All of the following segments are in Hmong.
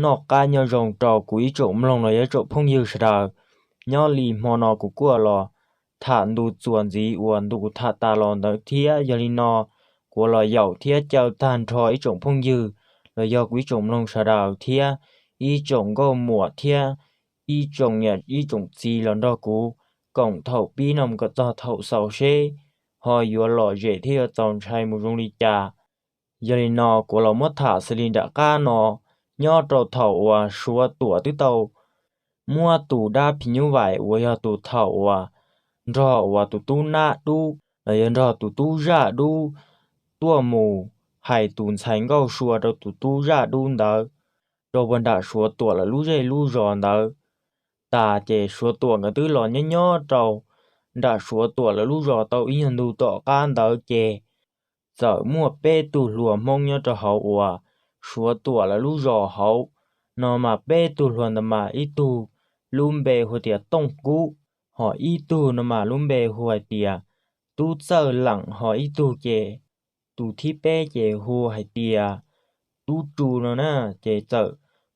Noj qab nyob zoo rau kuv ib tsoom mloog los yog ib tsoom phooj ywg sawv daws. Nyob li hmo no kuv kuj los tham ntu txuas ntxiv uas ntu kuv tham tas los ntawd thiab. Yog li no kuv los yaum thiab caw tag nrho ib tsoom phooj ywg los yog kuv ib tsoom mloog sawv daws thiab ib tsoom nkauj muam thiab ib tsoom niam ib tsoom txiv los nrog kuv koom thaum pib no mus kom txog thaum xaus seb ho yuav lom zem thiab yuav txaus ntshai mus zoo li cas. Yog li no kuv los muab tham xws li nram qab no, nyob rau thaum uas Suav Tuam twb tau muab tus dab phim nyuj vais uas yog tus thaum uas nrog uas tus tub Nab Dub los yog nrog tus tub Zaj Dub tuaj mus hais tus ntxhais nkauj sua rau tus tub Zaj Dub ntawd rau puag nram Suav Tuam lawv lub zej lub zos ntawd tas ces Suav Tuam nkawd twb los nyob nyob rau nram Suav Tuam lawv lub zos tau ib nyuag ntu tom qab ntawd ces txawm muaj peb tug hluas Hmoob nyob rau hauv uas Suav Tuam lawv lub zos hauv no mas peb tug hluas ntawd mas ib tug lub npe hu tias Tooj Kub, ho ib tug no mas lub npe hu hais tias Tub Txawj Leem, ho ib tug ces tus thib peb ces hu hais tias Tub Tsu no na. Ces txawm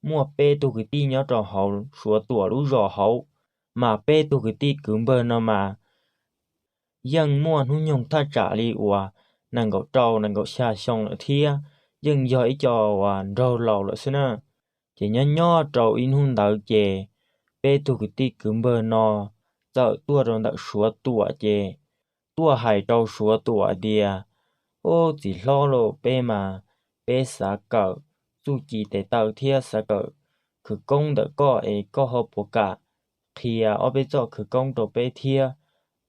muaj peb tug kwv tij nyob rau hauv Suav Tuam lub zos hauv, mas peb tug kwv tij kwv npawg no mas yeej muaj hnub nyoog thaj tsam li uas nees nkaum rau nees nkaum xya xyoo lawm thiab, yeej yog ib co uas nraug laus lawm xwb na. Ces nyob nyob rau ib hnub ntawd ces peb tug kwv tij kwv npawg no txawm tuaj rau ntawm Suav Tuam ces tuaj hais rau Suav Tuam hais tias, Ub, txiv hlob lauj, peb mas peb xav kawm txuj ci tes taw thiab xav kawm khawv koob ntawm koj es koj ho puas kam qhia ob peb txoj khawv koob rau peb thiab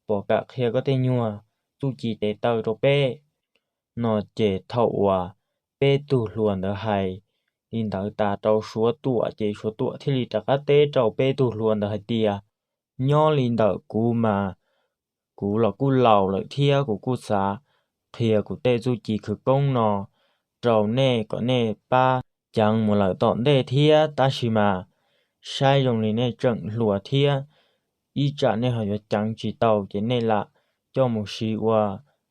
puas kam qhia koj tej nyuag txuj ci tes taw rau peb? No ces thaum uas peb tug hluas ntawd hais li ntawd tas rau Suav Tuam ces Suav Tuam thiaj li rov qab teb rau peb tug hluas ntawd hais tias, Nyob li ntawm kuv mas kuv los kuj laus lawm thiab kuv kuj xav qhia kuv tej txuj ci khawv koob no rau nej kom nej pab ceev mus lawm tom ntej thiab, tab sis mas saib zoo li nej tseem hluas thiab, ib tsam nej ho yuav ceev tsis tau ces nej lam coj mus siv ua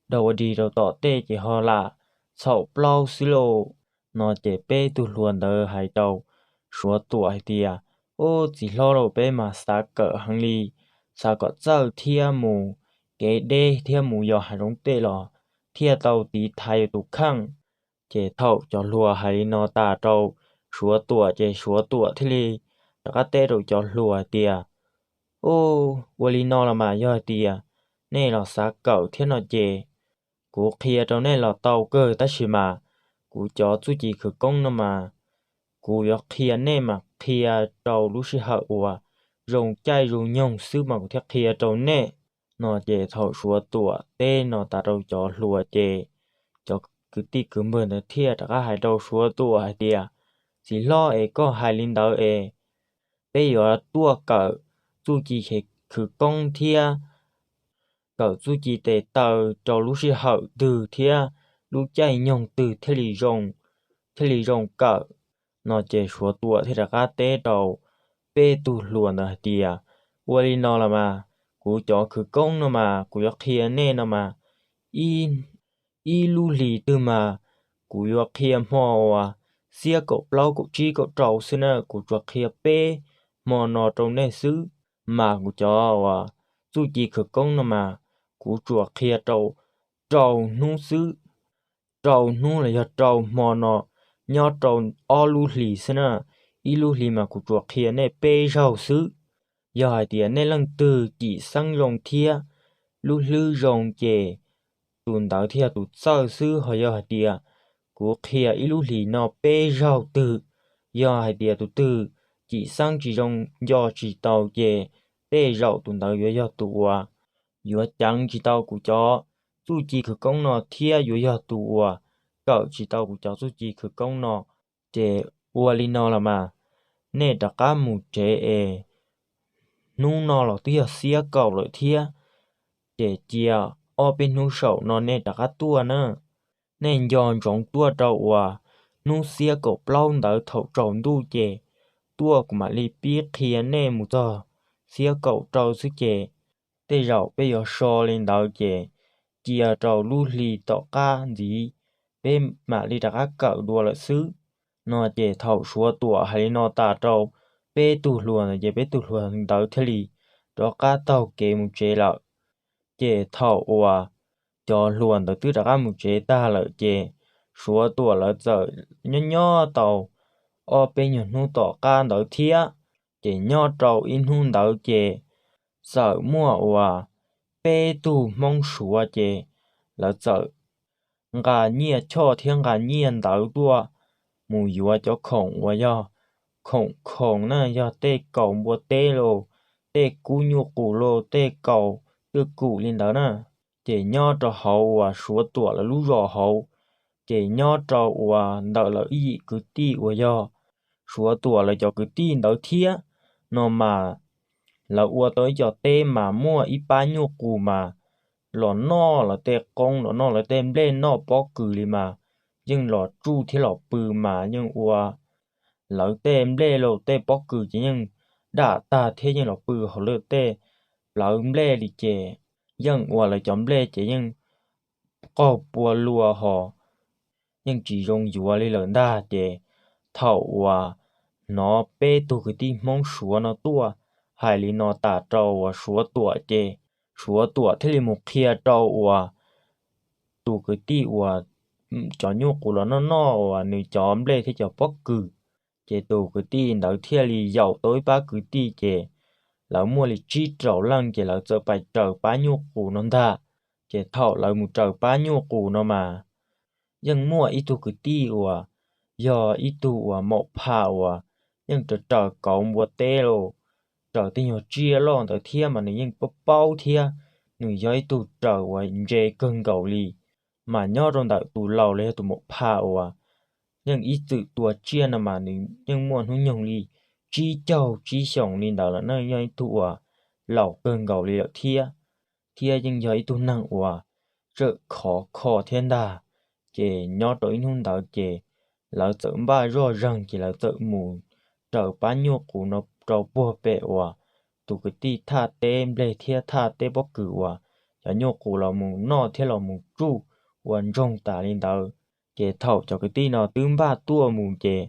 dog ua dig rau tom tej ces ho lam txhaum plaub xwb lauj. No ces peb tug hluas ntawd hais rau Suav Tuam hais tias, Ub, txiv hlob lauj, peb mas xav kawm heev li, xav kom txawj thiab mus kev deb thiab mus yos hav zoov tej los thiaj tau tiv thaiv yus tus kheej. Ces thaum cov hluas hais li no tas rau Suav Tuam ces Suav Tuam thiaj li rov qab teb rau cov hluas hais tias, Ub, ua li no los mas yog hais tias nej los xav kawm thiab no ces kuv qhia rau nej los tau kawg, tab sis mas kuv cov txuj ci khawv koob no mas kuv yuav qhia nej mas qhia rau lub sij hawm uas zoo caij zoo nyoog xwb mas kuv thiaj qhia rau nej. No ces thaum Suav Tuam teb no tas rau cov hluas ces cov kwv tij kwv npawg ntawd thiaj rov qab hais rau Suav Tuam hais tias, Txiv hlob, es koj hais li ntawd es peb yuav tuaj kawm txuj ci khawv koob thiab kawm txuj ci tes taw rau lub sij hawm twg thiab lub caij nyoog twg thiaj li zoo, thiaj li zoo kawm? No ces Suav Tuam thiaj rov qab teb rau peb tug hluas ntawd hais tias, Ua li no los mas, kuv cov khawv koob no mas kuv yuav qhia nej no mas, ib, ib lub hlis twg mas kuv yuav qhia hmo uas xiab kaum plaub kaum tsib kaum rau xwb na, kuv tsuas qhia peb hmo no rau nej xwb. Mas kuv cov uas txuj ci khawv koob no mas kuv tsuas qhia rau rau hnub xwb, rau hnub los yog rau hmo no, nyob rau ob lub hlis xwb na. Ib lub hlis mas kuv tsuas qhia nej peb zaug xwb. Yog hais tias nej leej twg cim xeeb zoo thiab lub hlwb zoo ces tus ntawd thiaj yog tus txawj xwb. Ho yog hais tias kuv qhia ib lub hlis no peb zaug twg, yog hais tias tus twg cim xeeb tsis zoo, nco tsis tau ces tej zaum tus ntawd yuav yog tus uas yuav ceev tsis tau kuv cov txuj ci khawv koob no thiab yuav yog tus uas kawm tsis tau kuv cov txuj ci khawv koob no. Ces ua li no los mas, nej rov qab mus tsev es hnub no los twb yog xiab kaum lawm thiab, ces cia ob peb hnub saum no nej rov qab tuaj na. Nej nco ntsoov tuaj rau uas hnub xiab kaum plaub ntawd thaum tsaus ntuj ces tuaj kuv mam li pib qhia nej mus txog xiab kaum rau xwb ces tej zaum peb yuav so li ntawd ces cia rau lub hli tom qab ntxiv peb mam li rov qab kawm dua lawm xwb. No ces thaum Suav Tuam hais li no tas rau peb tug hluas ntawd ces peb tug hluas ntawd thiaj li rov qab taug kev mus tsev lawm. Ces thaum uas cov hluas ntawd twb rov qab mus tsev tag lawm ces Suav Tuam lawv txawm nyob nyob tau ob peb nyuag hnub tom qab ntawd thiab. Ces nyob rau ib hnub ntawd ces txawm muaj uas peb tug Hmoob Suav ces lawv txawm nqa nyiaj choj thiab nqa nyiaj ntawv tuaj mus yuav cov khoom uas yog khoom khoom na, yog tej kaus npua teb los, tej kub nyuj qus los, tej kaus twj kum li ntawd na. Ces nyob rau hauv uas Suav Tuam lawv lub zos hauv, ces nyob rau uas ntawm lawv ib yim kwv tij uas yog Suav Tuam lawv cov kwv tij ntawd thiab no mas lawv ua tau ib co teb mas muaj ib pab nyuj qus mas los noj lawv tej qoob los noj lawv tej nplej noj pob kws li mas yeej los tsuj thiab los pw mas yeej ua lawv tej nplej los tej pob kws ces yeej dam tag thiab yeej los pw hauv lawv tej plawv nplej li ces yeej ua lawv cov nplej ces yeej qaug pua lua hos yeej tsis zoo yuav li lawm ntag. Ces thaum uas hnov peb tug kwv tij Hmoob Suav no tuaj hais li no tas rau uas Suav Tuam ces Suav Tuam thiaj li mus qhia rau uas tus kwv tij uas cov nyuj qus los noj noj uas nws cov nplej thiab cov pob kws. Ces tus kwv tij ntawd thiaj li yaum tau ib pab kwv tij ces lawv muaj li tsib rau leej ces lawv txawm pais raws pab nyuj qus no ntag. Ces thaum lawv mus raws pab nyuj qus no mas yeej muaj ib tug kwv tij uas yog ib tug uas maum pha uas yeej raws raws kauv npua teb los raws tej nyuag tsiaj loj ntawd thiab mas nws yeej paub paub thiab nws yog ib tug raws uas ntse kawg nkaus li. Mas nyob rau ntawm tus laus los yog tus maum pha uas yeej ib txwm tua tsiaj no mas nws yeej muaj hnub nyoog li tsib caug tsib xyoos li ntawd lawm na, yog ib tug uas laus kawg nkaus li lawm thiab, thiab yeej yog ib tug neeg uas tseem khov kho thiab ntag. Ces nyob rau ib hnub ntawd ces lawv txawm npaj zoj zeeg ces lawv txawm mus raws pab nyuj qus no rau puag pem uas tus kwv tij thaj teb nplej thiab thaj teb pob kws uas cov nyuj qus los mus noj thiab los mus tsuj ua ntsoog tas li ntawd. Ces thaum cov kwv tij no twb npaj tuaj mus ces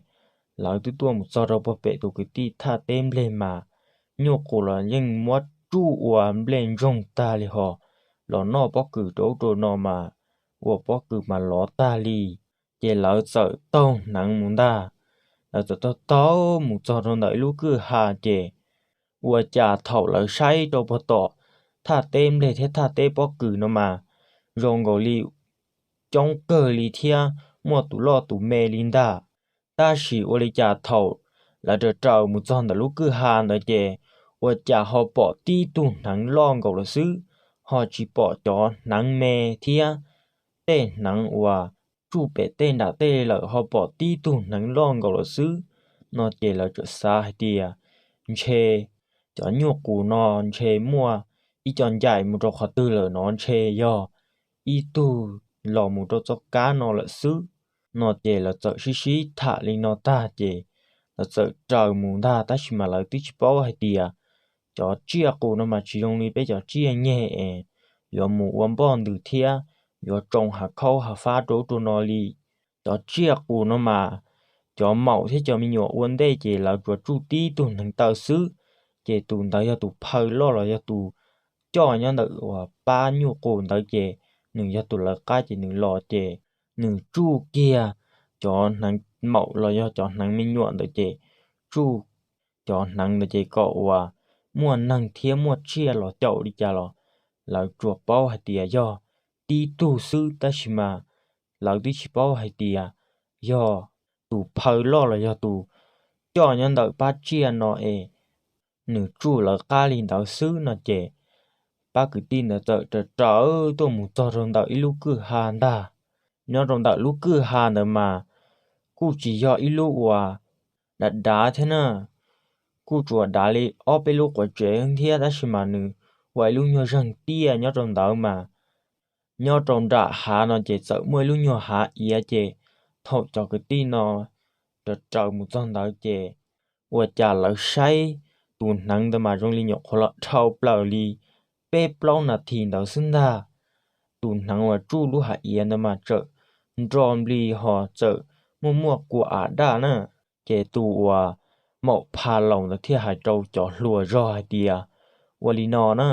lawv twb tuaj mus txog rau puag pem tus kwv tij thaj teb nplej mas nyuj qus los yeej muab tsuj ua nplej ntsoog tag li hos los noj pob kws rau ub rau no mas ua pob kws mas lov tag li. Ces lawv txawm taug hneev mus ntag. Lawv txawm taug taug mus txog rau ntawm ib lub kwj ha ces ua cas thaum lawv saib rau puag tom thaj teb nplej thiab thaj teb pob kws no mas zoo nkaus li coob kawg li thiab muaj tus loj tus me li ntag. Tab sis ua li cas thaum lawv raws raws mus txog ntawm lub kwj ha ntawd ces ua cas ho pom tib tug hneev loj nkaus lawm xwb, ho tsis pom cov hneev me thiab tej hneev uas tsuj pem tej nram tej lawm, ho pom tib tug hneev loj nkaus lawm xwb. No ces lawv txawm xav hais tias ntshe cov nyuj qus no ntshe muaj ib co ncaim mus rau qhov twg lawm no, ntshe yog ib tug los mus rau txoj kab no lawm xwb. No ces lawv txawm sib sib tham li no tag ces lawv txawm raws mus ntag, tab sis mas lawv twb tsis paub hais tias cov tsiaj qus no mas tsis zoo li peb cov tsiaj nyeg es yuav mus ua npoj ntws thiab yuav tsoo hav khaub hav fab rau ub rau no li. Cov tsiaj qus no mas cov maum thiab cov me nyuam ua ntej ces lawv tsuas tsuj tib tug hneev taw xwb, ces tus ntawd yog tus phaw loj los yog tus coj nyob ntawm uas pab nyuj qus ntawd ces nws yog tus lawv qab ces nws los ces nws tsuj kiag cov hneev maum los yog cov hneev me nyuam ntawd ces tsuj cov hneev ntawd ces kom uas muaj neeg thiab muaj tsiaj los caum li cas los lawv tsuas paub hais tias yog tib tug xwb, tab sis mas lawv twb tsis paub hais tias yog tus phaw loj los yog tus coj nyob ntawm pab tsiaj no es nws tsuj lawv qab li ntawd xwb no ces pab kwv tij ntawd txawm raws raws tuaj mus txog rau ntawm ib lub kwj ha ntag. Nyob rau ntawm lub kwj ha ntawd mas kuj tsis yog ib lub uas dav dav thiab na, kuj tsuas dav li ob peb lub quav tsev thiab, tab sis mas nws ua ib lub nyuag zeeg tiaj nyob rau ntawd mas nyob rau nram hav no ces txawm muaj ib lub nyuag hav iav ces thaum cov kwv tij no raws raws mus txog ntawd ces ua cas lawv saib tus hneev ntawd mas zoo li nyuam qhuav los dhau plaws li peb plaub nas this ntawd xwb ntag. Tus hneev uas tsuj lub hav iav ntawd mas txawm nro nplig ho txawm muaj muaj kua av daj na. Ces tus uas maum pha laus ntawd thiaj hais rau cov hluas zog hais tias, ua li no na,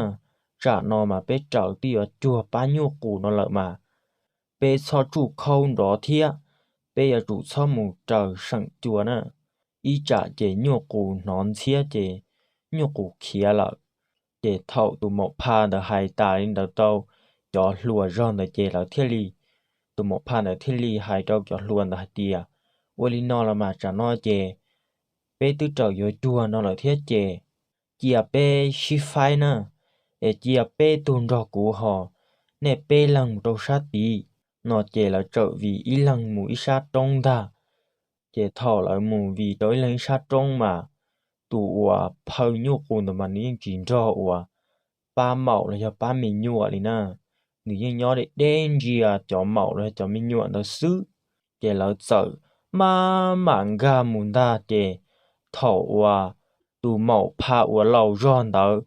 tsam no mas peb raws twb yuav cuag pab nyuj qus no lawm mas, peb txhob tsuj khaub nrov thiab, peb yuav tsum txhob mus raws seem cua na, ib tsam ces nyuj qus hnov ntxhiab ces nyuj qus khiav lawm. Ces thaum tus maum pha ntawd hais tas li ntawd rau cov hluas zog ntawd ces lawv thiaj li, tus maum pha ntawd thiaj li hais rau cov hluas ntawd hais tias, ua li no los mas tsam no ces peb twb raws yuav cuag no lawm thiab ces cia peb sib faib na, es cia peb tug nrog kuv ho, nej peb leeg mus rau sab tid. No ces lawv txawm vim ib leeg mus ib sab roob ntag. Ces thaum lawv mus vim rau ib leeg ib sab roob mas tus uas phaw nyuj qus ntawd mas nws yeej tsis nrog uas pab maum los yog pab me nyuam li na, nws yeej nyob deb deb ntsia cov maum los yog cov me nyuam ntawd xwb. Ces lawv txawm maj mam nkag mus ntag ces thaum uas tus maum pha uas laus zog ntawd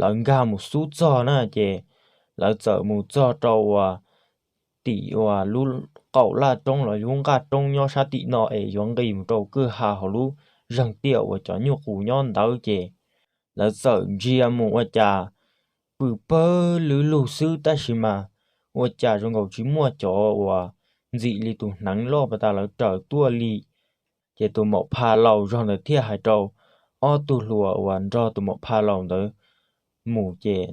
lawv nkag mus xub txog na ces lawv txawm mus txog rau uas tim uas lub qaum laj roob los lub nqaj roob nyob sab tim no es yuav nqis mus rau kwj ha hauv lub zeeg tiaj uas cov nyuj qus nyob ntawd ces lawv txawm ntsia mus ua cas pw pawg lwb lug xwb tab sis mas ua cas zoo nkaus tsis muaj cov uas ntxim li tus hneev loj pas tas lawv raws tuaj li. Ces tus maum pha laus zog ntawd thiaj hais rau ob tug hluas uas nrog tus maum pha laus ntawd mus ces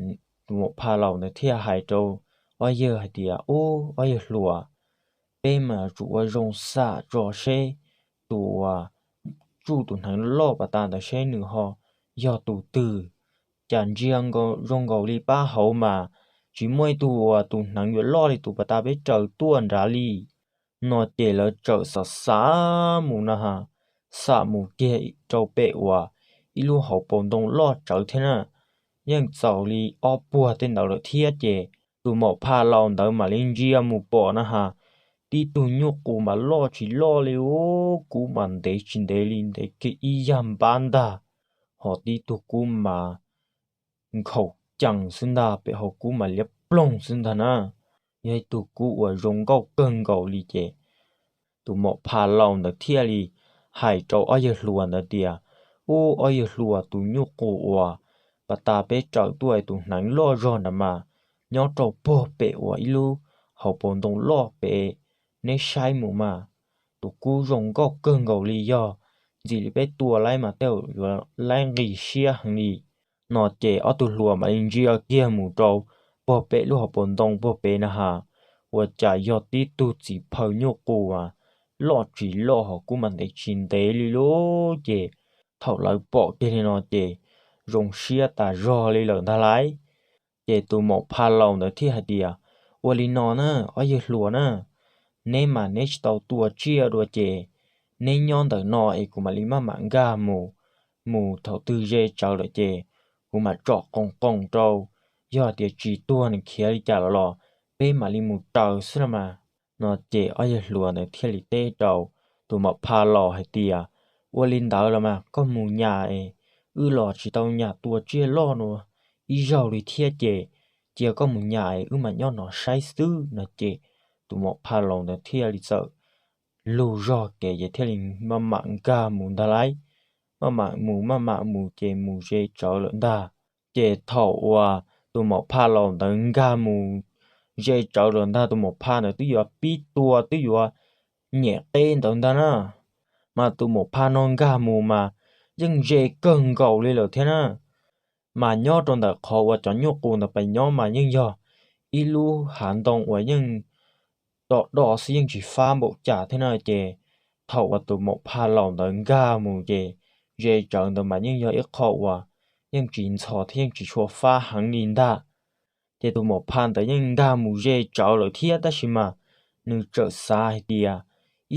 tus maum pha laus ntawd thiaj hais rau ob yawg hais tias, ub, ob yawg hluas, peb mas tsum ua zoo xam tso seb tus uas tsuj tus hneev loj pas tas ntawd seb nws ho yog tus twg, cas ntsia zoo nkaus li pab hauv mas tsis muaj ib tug uas tus hneev yuav loj li tus pas tas peb raws tuaj nrad li. No ces lawv txawm xav xav mus na has, xam mus kiag rau pem uas ib lub hauv paus ntoo loj tsawv thiab na, yeej txaus li ob puag tej ntawd lawm thiab ces tus maum pha laus ntawd mam li ntsia mus pom na has, tib tug nyuj qus mas loj tsis loj li, ub, kub mas ntev tsis ntev li, ntev kiag ib yag npab ntag, ho tib tug kub mas nkhaus cees xwb ntag, pem hauv kub mas liab ploog xwb ntag na, yog ib tug kub uas zoo nkauj kawg nkaus li ces tus maum pha laus ntawd thiaj li hais rau ob yawg hluas ntawd tias, ub, ob yawg hluas, tus nyuj qus uas pas tas peb raws tuaj tus hneev loj zog ntawd mas nyob rau puag pem uas ib lub hauv paus ntoo loj pem, neb saib mus mas tus kub zoo nkauj kawg nkaus li, yog ntxim li peb tua laib mas tej zaum yuav laib nqis siab heev li. No ces ob tug hluas mam li ntsia kiag mus rau puag pem lub hauv paus ntoo puag pem na has, ua cas yog tib tug txiv phaw nyuj qus loj tsis loj ho kub mas ntev tsis ntev li lub ces thaum lawv pom kiag li no ces zoo siab tas zog li lawm ntag lauj. Ces tus maum pha laus ntawd thiaj hais tias, ua li no na, ob yawg hluas na, neb mas neb tsis tau tua tsiaj dua ces neb nyob ntawm no es kuv mam li maj mam nkag mus, mus thaum twg ze tsawv lawm ces kuv mam tsom qoos qoos rau, yog tias tsis tuag nws khiav li cas los los peb mam li mus raws xwb no mas. No ces ob yawg hluas ntawd thiaj li teb rau tus maum pha laus hais tias, ua li ntawd los mas koj mus nyas es, wb los tsis tau nyas tua tsiaj loj no ib zaug li thiab ces cia koj mus nyas es wb mam nyob no saib xwb no ces tus maum pha laus ntawd thiaj li txawm lug zog kev ces thiaj li maj mam nkag mus ntag lauj. Maj mam mus maj mam mus ces mus ze tsawv lawm ntag. Ces thaum uas tus maum pha laus ntawd nkag mus ze tsawv lawm ntag, tus maum pha ntawd twb yuav pib tua twb yuav nyem qeb ntawd ntag na, mas tus maum pha no nkag mus mas yeej ze kawg nkaus li lawm thiab na. Mas nyob rau ntawm qhov uas cov nyuj qus ntawd pes nyob mas yeej yog ib lub hav ntoo uas yeej do do xwb yeej tsis fab npaum cas thiab na ces thaum uas tus maum pha laus ntawd nkag mus ces ze tsawv ntawd mas yeej yog ib qho uas yeej tsis ntxhov thiab yeej tsis tshua fab heev li ntag. Ces tus maum pha ntawd yeej nkag mus ze tsawv lawm thiab tab sis mas nws txawm xav hais tias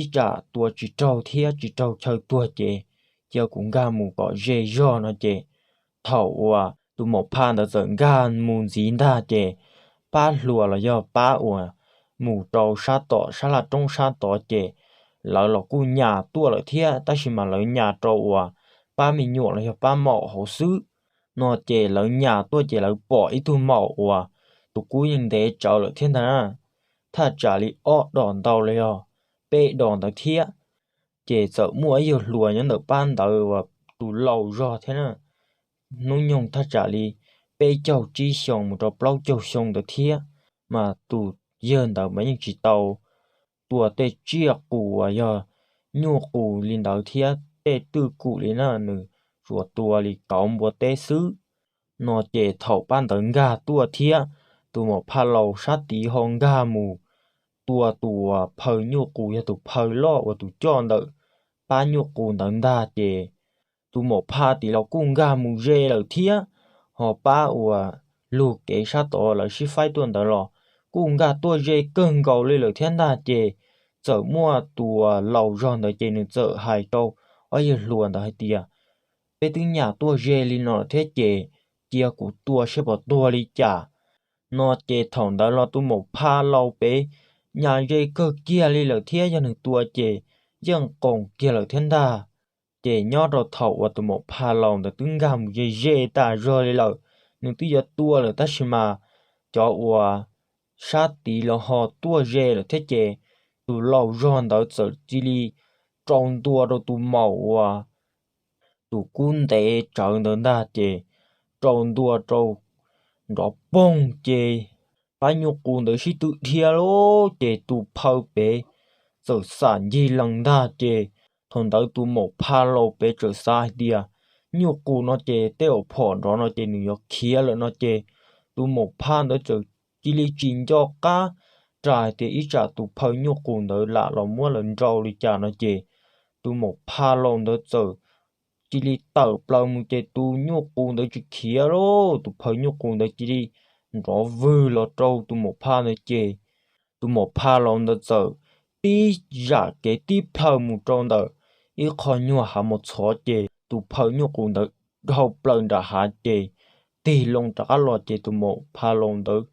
ib tsam tua tsis raug thiab tsis raug chaw tuag ces cia kuv nkag mus kom ze zog no ces thaum uas tus maum pha ntawd txawm nkag mus ntxiv ntag ces pab hluas los yog pab uas mus rau sab tom sab laj roob sab tod ces lawv los kuj nyas tuaj lawm thiab tab sis mas lawv nyas rau uas pab me nyuam los yog pab maum hauv xwb. No ces lawv nyas tuaj ces lawv pom ib tug maum uas tus kub yeej ntev tsawv lawm thiab ntag na, thaj tsam li ob dos ntau los yog peb dos ntawd thiab. Ces txawm muaj ib yawg hluas nyob ntawm pab ntawd uas tus laus zog thiab na, hnub nyoog thaj tsam li peb caug tsib xyoos mus rau plaub caug xyoo ntawd thiab, mas tus yawg ntawd mas yeej tsis tau tua tej tsiaj qus uas yog nyuj qus li ntawd thiab tej twj kum li na, nws tsuas tua li kauv npua teb xwb. No ces thaum pab ntawd nkag tuaj thiab, tus maum phaj laus sab tid ho nkag mus tua tus uas phaw nyuj qus yog tus phaw loj uas tus coj ntawm pab nyuj qus ntawd ntag ces tus maum phaj tid los kuj nkag mus ze lawm thiab, ho pab uas lug kev sab tod lawv sib faib tuaj ntawd los kuj nkag tuaj ze kawg nkaus li lawm thiab ntag ces txawm muaj tus uas laus zog ntawd ces nws txawm hais rau ob yawg hluas ntawd hais tias, peb twb nyam tuaj ze li no thiab ces cia kuv tua saib puas tuag li cas. No ces thaum ntawd los tus maum phaj laus pem nyam ze kawg kiag li lawm thiab yog nws tua ces yeej qoos kiag lawm thiab ntag. Ces nyob rau thaum uas tus maum phaj laus ntawd twb nkag mus ze ze tas zog li lawm, nws twb yuav tua lawm tab sis mas cov uas sab tid los ho tuaj ze lawm thiab ces tus laus zog ntawd txawm cia li rau ntua rau tus maum uas tus kub ntev tsawv ntawd ntag ces rau ntua rau nrov poog ces pab nyuj qus ntawd sib tw dhia lawm ces tus phaw pem txawm xam ncig lees ntag ces thaum ntawd tus maum phaj laus pem txawm xav hais tias nyuj qus no ces tej uas phom nrov no ces nws yuav khiav lawm no ces tus maum phaj ntawd txawm cia li tsis nco qab ras hais tias ib tsam tus phaw nyuj qus ntawd lam los muab lawv nrau li cas no ces tus maum phaj laus ntawd txawm cia li tawm plaws mus ces tus nyuj qus ntawd tsis khiav lauj, tus phaw nyuj qus ntawd cia li nrov vwg los rau tus maum phaj ntawd ces tus maum phaj laus ntawd txawm tib zam kev tib plhaw mus rau ntawm ib qho nyuag hav mos txhov ces tus phaw nyuj qus ntawd dhau plaws nram hav ces tig loo rov qab los ces tus maum phaj laus ntawd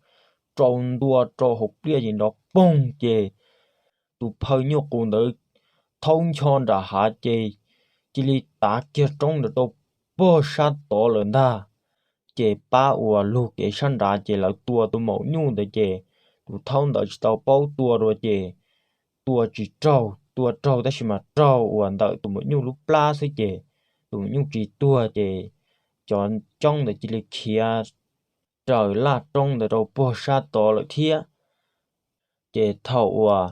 rau ntua rau hauv pliaj ces nrov poog ces tus phaw nyuj qus ntawd thaub ncho nram hav ces cia li tav kiag roob ntawd rau pog sab tod lawm ntag. Ces pab uas lug kev sab nrad ces lawv tua tus maum nyuj ntawd ces tus thaub ntawd tsis tau paub tua dua ces tua tsis raug, tua raug tab sis mas raug uas ntawm tus maum nyuj lub plab xwb ces tus maum nyuj tsis tuag ces cov coob ntawd cia li khiav raws laj roob ntawd rau pog sab tod lawm thiab. Ces thaum uas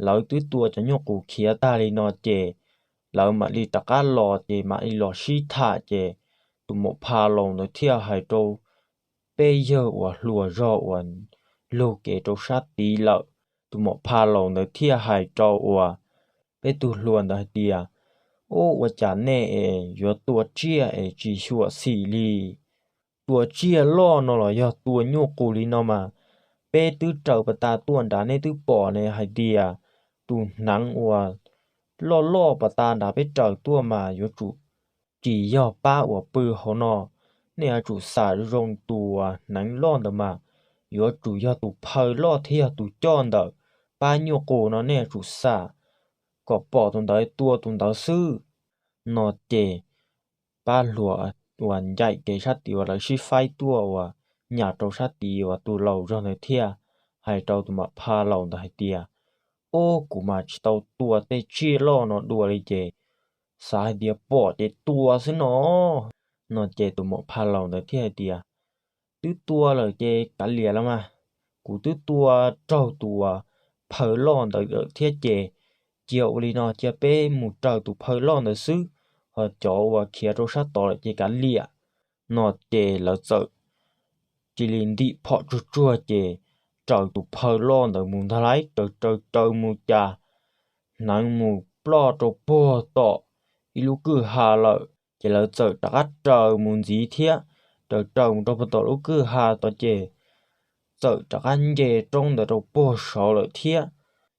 lawv twb tua cov nyuj qus khiav tag li no ces lawv mam li rov qab los ces mam li los sib tham ces tus maum phaj laus ntawd thiaj hais rau peb yawg uas hluas zog uas lug kev rau sab tid lawm, tus maum phaj laus ntawd thiaj hais rau uas peb tug hluas ntawd hais tias, ub, ua cas nej es yuav tua tsiaj es tsis xyuam xim li? Tua tsiaj loj no los yog tua nyuj qus li no mas peb twb raws pas tas tuaj nrad nej twb pom ne hais tias tus hneev uas loj loj pas tas nrad peb raws tuaj mas yuav tsum tsis yog pab uas pw hauv no, nej yuav tsum xam zoo tus hneev loj ntawd mas yuav tsum yog tus phaw loj thiab yog tus coj ntawm pab nyuj qus no, nej yuav tsum xam kom pom tus ntawd tua tus ntawd xwb. No ces pab hluas uas ncaim kev sab tid uas lawv sib faib tuaj uas nyas rau sab tid uas tus laus zog ntawd thiaj hais rau tus maum phaj laus ntawd hais tias, ub, kuv mas tsis tau tua tej tsiaj loj no dua li ces xav hais tias pom ces tua xwb no. No ces tus maum phaj laus ntawd thiaj hais tias, twb tua lawm ces kav liam los mas, kuv twb tua raug tus uas phaw loj ntawd lawm thiab ces cia ua li no, cia peb mus raws tus phaw loj ntawd xwb, ho cov uas khiav rau sab tod lawm ces kav liam. No ces lawv txawm cia li ntim phom tsuag tsuag ces raws tus phaw loj ntawd mus ntag lauj. Raws raws raws mus cas hneev mus ploj rau puag tom ib lub kwj ha lawm ces lawv txawm rov qab raws mus ntxiv thiab. Raws raws mus rau puag tom lub kwj ha tod ces txawm rov qab nce roob ntawd rau puag saud lawm thiab.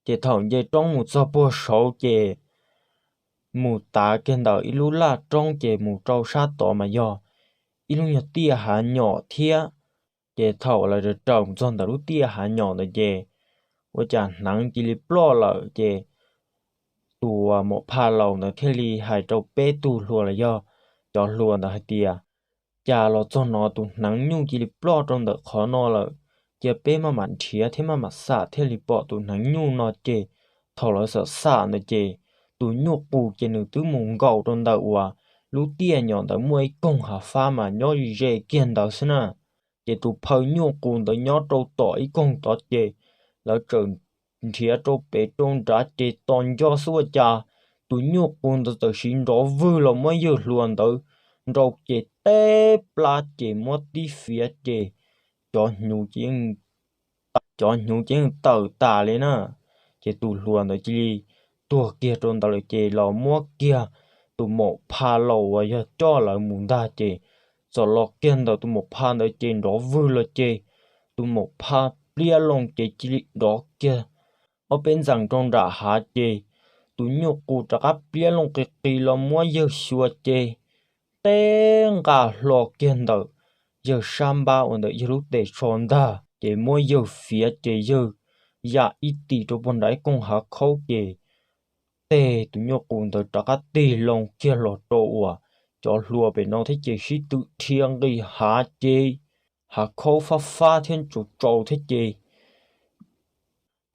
Ces thaum nce roob mus txog puag saud ces mus tav kiag ntawm ib lub laj roob ces mus rau sab tod mas yog ib lub nyuag tiaj hav nyom thiab. Ces thaum lawv raws mus txog ntawm lub tiaj hav nyom ntawd ces ua cas hneev cia li ploj lawm ces tus maum phaj laus ntawd thiaj li hais rau peb tug hluas los yog cov hluas ntawd hais tias, cas los txog no tus hneev nyuj cia li ploj rau ntawm qhov no lawm, cia peb maj mam nrhiav thiab maj mam xam thiaj li pom tus hneev nyuj no ces thaum lawv xam xam ntawd ces tus nyuj qus ces nws twb mus nkaum rau ntawm uas lub tiaj nyom ntawd muaj ib koog hav fab mas nyob ze kiag ntawd xwb na. Ces tus phaw nyuj qus ntawd nyob rau tom ib koog tod ces lawv txawm nrhiav rau pem rau nrad ces tos nco xwb ua cas tus nyuj qus ntawd txawm siv nrov vwg los muab yawg hluas ntawd nrau ces teb plab ces muab tib fiav ces cov hnyuv ces yeej tawm tas li na. Ces tus hluas ntawd cia li tuag kiag rau ntawd lawm ces los muab kiag tus maum pha laus uas yog coj lawv mus ntag ces txawm los kiag ntawm tus maum pha ntawd ces nrov vwg los ces tus maum pha pliab loo ces cia li dov kiag ob peb ntxees rau nram hav ces tus nyuj qus rov qab pliab loo qis qis los muab yawg xyuas ces teb nqa hlo kiag ntawm yawg sab npab uas ntawm yawg lub tes tsho ntag ces muab yawg fiav ces yawg yam ib tis rau puag nram ib koog hav khaub ces teg tus nyuj qus ntawd rov qab tig loo kiag los rau uas cov hluas pem no thiab ces sib tw dhia nqis hav ces hav khaub fab fab thiab tsaus tsaus thiab ces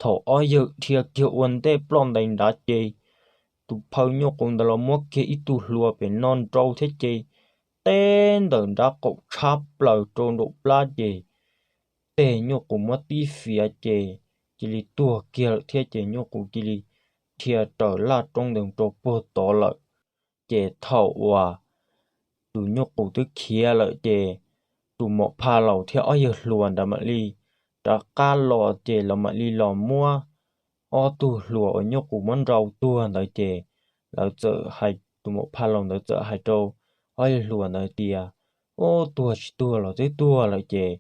thaum ob yawg dhia kiag ua ntej ploj ntais nrad ces tus phaw nyuj qus ntawd los muab kiag ib tug hluas pem no nrau thiab ces teb ntawm nrab qaum tshab plaws rau nraum plab ces teg nyuj qus muab tib fiav ces cia li tuag kiag lawm thiab ces nyuj qus cia li dhia raws laj roob ntawd rau puag tod lawm. Ces thaum uas tus nyuj qus twb khiav lawm ces tus maum pha laus thiab ob yawg hluas ntawd mam li rov qab los ces lawv mam li los muab ob tug hluas uas nyuj qus muab nrau tuag ntawd ces lawv txawm hais, tus maum pha laus ntawd txawm hais rau ob yawg hluas ntawd tias, Ub, tuag tsis tuag los twb tuag lawm ces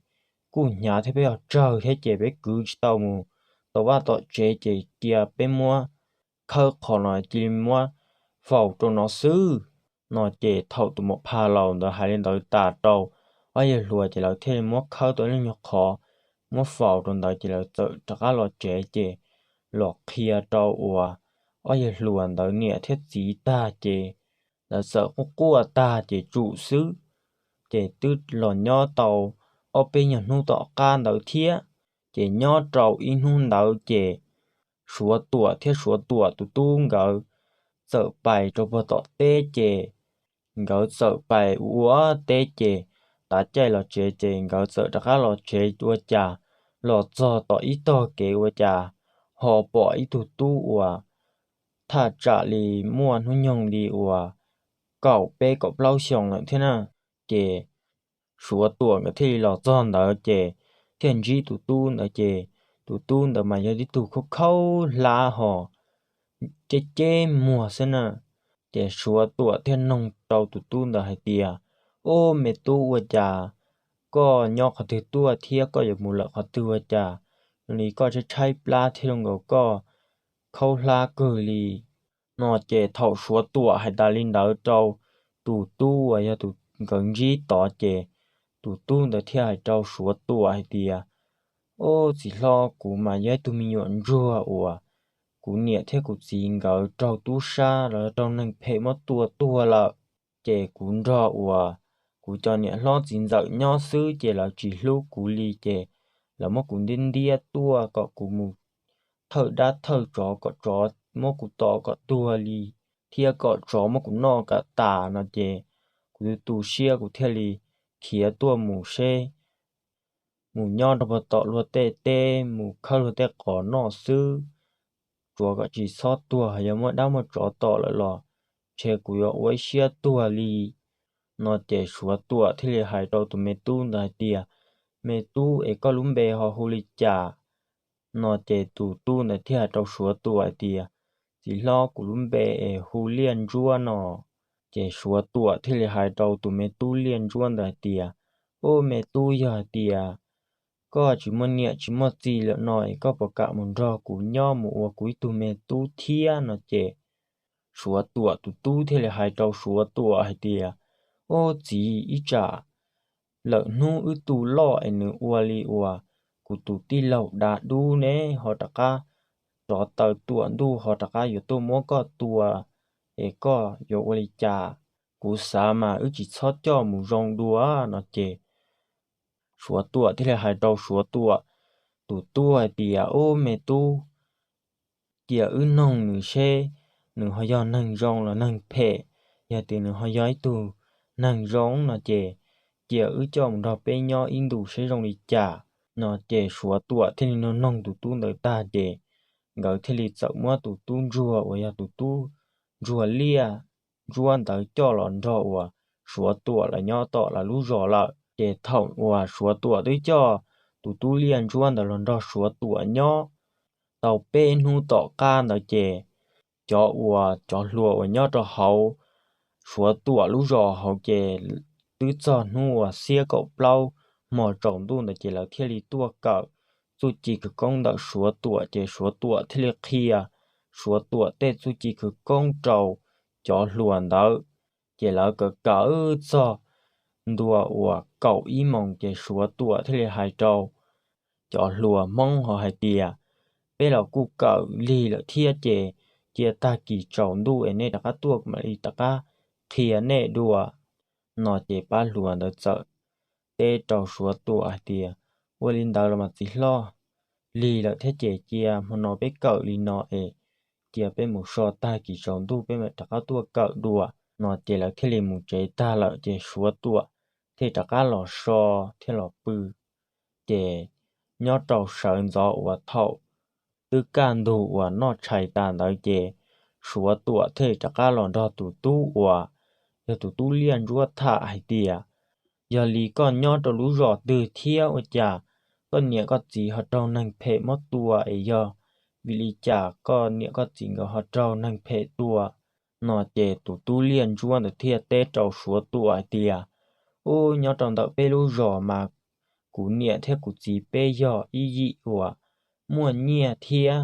kuj hnyav thiab peb ho tsawg thiab ces peb kwv tsis tau mus tom vaj tom tsev ces cia peb muab khawb qhov no cia li muab faus rau no xwb. No ces thaum tus maum pha laus ntawd hais li ntawd tas rau ob yawg hluas ces lawv thiaj li muab khawb tau ib lub nyuag qhov muab faus rau ntawd ces lawv txawm rov qab los tsev ces los qhia rau uas ob yawg hluas ntawd niam thiab txiv tag ces lawv txawm quaj quaj tag ces tsum xwb. Ces twb los nyob tau ob peb nyuag hnub tom qab ntawd thiab, ces nyob rau ib hnub ntawd ces Suav Tuam thiab Suav Tuam tus tub nkawd txawm pais rau puag tom teb ces nkawd txawm pais ua teb ces tav caij los tsev ces nkawd txawm rov qab los tsev ua cas los txog tom ib tog kev ua cas ho pom ib tug tub uas thaj tsam li muaj hnub nyoog li uas kaum peb kaum plaub xyoos lawm thiab na. Ces Suav Tuam nkawd thiaj li los txog ntawd ces thiaj ntsib tus tub ntawd ces tus tub ntawd mas yog tib tug khaub khaub hlab ho ceb ceb muag xwb na. Ces Suav Tuam thiaj noog rau tus tub ntawd hais tias, Ub, me tub, ua cas koj nyob qhov twg tuaj thiab koj yuav mus lawm qhov twg ua cas li koj tshaib tshaib plab thiab zoo nkaus koj khaub hlab kawg li? No ces thaum Suav Tuam hais tas li ntawd rau tus tub uas yog tus nkawd ntsib tod ces tus tub ntawd thiaj hais rau Suav Tuam hais tias, Ub, txiv hlob, kuv mas yog ib tug me nyuam ntsuag uas kuv niam thiab kuv txiv nkawd raug tub sab los raug neeg phem muab tua tuag lawm. Ces kuv nrog uas kuv cov niam hlob txiv ntxawm nyob xwb ces lawv tsis hlub kuv li ces lawv muab kuv ntiab ntiab tuaj kom kuv mus thawj dab thawj tsov kom tsov muab kuv tom kom tuag li thiab kom tsov muab kuv noj kom tas no ces kuv tu tu siab kuv thiaj li khiav tuaj mus seb mus nyob rau puag tom luag tej teb mus khawb luag tej qos noj xwb, tsuav kom tsis txhob tuag, yog muaj dab muaj tsov tom lawm los ntshe kuv yuav ua ib siab tuag li. No ces Suav Tuam thiaj li hais rau tus me tub ntawd hais tias, Me tub, es koj lub npe ho hu li cas? No ces tus tub ntawd thiaj hais rau Suav Tuam hais tias, Txiv hlob, kuv lub npe es hu Liaj Ntsuab no. Ces Suav Tuam thiaj li hais rau tus me tub Liaj Ntsuab ntawd hais tias, Ub, me tub, yog hais tias koj tsis muaj niam tsis muaj txiv lawm no es koj puas kam mus nrog kuv nyob mus ua kuv ib tug me tub thiab? No ces Suav Tuam tus tub thiaj li hais rau Suav Tuam hais tias, Ub, txiv, ib tsam lawm hnub wb tu loj es nws ua li uas kuv tus tij laug Dav Dub ne ho rov qab rov taw tuam ntuj ho rov qab yuav tuaj muab koj tua, es koj yuav ua li cas? Kuv xav mas wb tsis txhob coj mus zoo dua. No ces Suav Tuam thiaj li hais rau Suav Tuam tus tub hais tias, Ub, me tub, cia wb noog nws seb nws ho yog neeg zoo los neeg phem. Yog tias nws ho yog ib tug neeg zoo no ces cia wb coj mus nrog peb nyob ib ntus seb zoo li cas. No ces Suav Tuam thiaj li nug noog tus tub ntawd tag ces nkawd thiaj li txawm muab tus tub ntsuag uas yog tus tub ntsuag liaj ntsuab ntawd coj los nrog uas Suav Tuam lawv nyob tom lawv lub zos lawm. Ces thaum uas Suav Tuam twb coj tus tub liaj ntsuab ntawd los nrog Suav Tuam nyob tau peb hnub tom qab ntawd ces cov uas cov hluas uas nyob rau hauv Suav Tuam lub zos hauv ces twb txog hnub uas xiab kaum plaub hmo tsaus ntuj ntawd ces lawv thiaj li tuaj kawm txuj ci khawv koob ntawm Suav Tuam ces Suav Tuam thiaj li qhia Suav Tuam tej txuj ci khawv koob rau cov hluas ntawd. Ces lawv kawm kawm txog ntua uas kaum ib moos ces Suav Tuam thiaj li hais rau cov hluas Hmoob ho hais tias, peb los kuj kawm lig lawm thiab ces cia tag kis tsaus ntuj es nej rov qab tuaj mam li rov qab qhia nej dua. No ces pab hluas ntawd txawm teb rau Suav Tuam hais tias, ua li ntawd los mas txiv hlob, lig lawm thiab ces cia hmo no peb kawm li no es cia peb mus so tag kis tsaus ntuj peb mam rov qab tuaj kawm dua. No ces lawv thiaj li mus tsev tag lawm ces Suav Tuam thiaj rov qab los so thiab los pw. Ces nyob rau sawv ntxov uas thaum twb kaj ntug uas noj tshais tas ntawd ces Suav Tuam thiaj rov qab los nrog tus tub uas yog tus tub liaj ntsuab tham hais tias, yog li koj nyob rau lub zos twg thiab ua cas koj niam koj txiv ho raug neeg phem muab tua es yog vim li cas koj niam koj txiv nkawd ho raug neeg phem tua? No ces tus tub liaj ntsuab ntawd thiaj teb rau Suav Tuam hais tias, ub, nyob rau ntawm peb lub zos mas kuv niam thiab kuv txiv peb yog ib yim uas muaj nyiaj thiab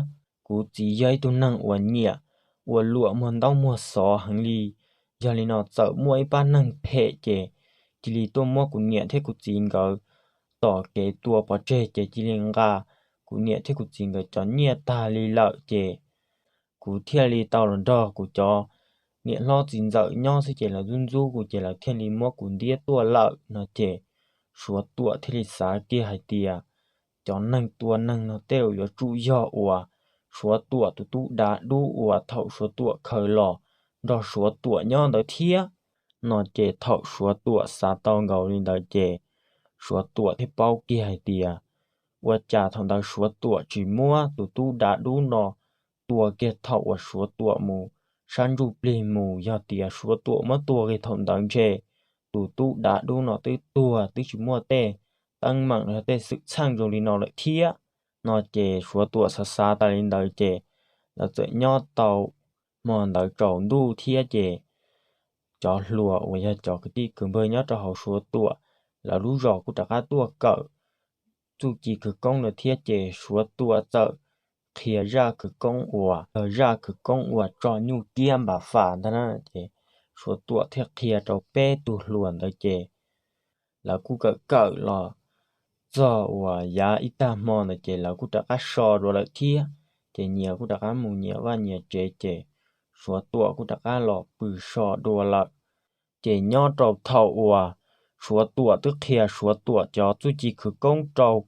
kuv txiv yog ib tug neeg uas nyiam ua luam muag ntaub muag xov heev li. Yog li no txawm muaj ib pab neeg phem ces cia li tuaj muab kuv niam thiab kuv txiv nkawd tom kev tua pov tseg ces cia li nqa kuv niam thiab kuv txiv nkawd cov nyiaj tag li lawm ces kuv thiaj li tau los nrog kuv cov niam hlob txiv ntxawm nyob xwb ces lawv ntxub ntxub kuv ces lawv thiaj li muab kuv ntiab tuaj lawm. No ces Suav Tuam thiaj li xav kiag hais tias, cov neeg tua neeg no tej zaum yuav tsum yog uas Suav Tuam tus tub dav dub uas thaum Suav Tuam khaws los nrog Suav Tuam nyob ntawd thiab. No ces thaum Suav Tuam xav tau nkaus li ntawd ces Suav Tuam thiaj paub kiag hais tias, ua cas thaum ntawd Suav Tuam tsis muab tus tub dav dub no tua kiag thaum uas Suav Tuam mus sab ntsuj plig mus? Yog tias Suav Tuam muab tua kiag thaum ntawd ntshe tus tub dav dub no twb tuag twb tsis muaj tej teeb meem los yog tej xwm txheej zoo li no lawm thiab. No ces Suav Tuam xav xav tas li ntawd ces lawv txawm nyob tau hmo ntawd tsaus ntuj thiab ces cov hluas uas yog cov kwv tij kwv npawg nyob rau hauv Suav Tuam lawv lub zos kuj rov qab tuaj kawm txuj ci khawv koob lawm thiab ces Suav Tuam txawm qhia zaj khawv koob uas yog zaj khawv koob uas tso nyuj kiab npam fam ntag na. Ces Suav Tuam thiaj qhia rau peb tug hluas ntawd ces lawv kuj kawm kawm los txog uas yav ib tag hmo ntawd ces lawv kuj rov qab so dua lawm thiab. Ces nyias kuj rov qab mus nyias vaj nyias tsev ces Suav Tuam kuj rov qab los pw so dua lawm. Ces nyob rau thaum uas Suav Tuam twb qhia Suav Tuam cov txuj ci khawv koob rau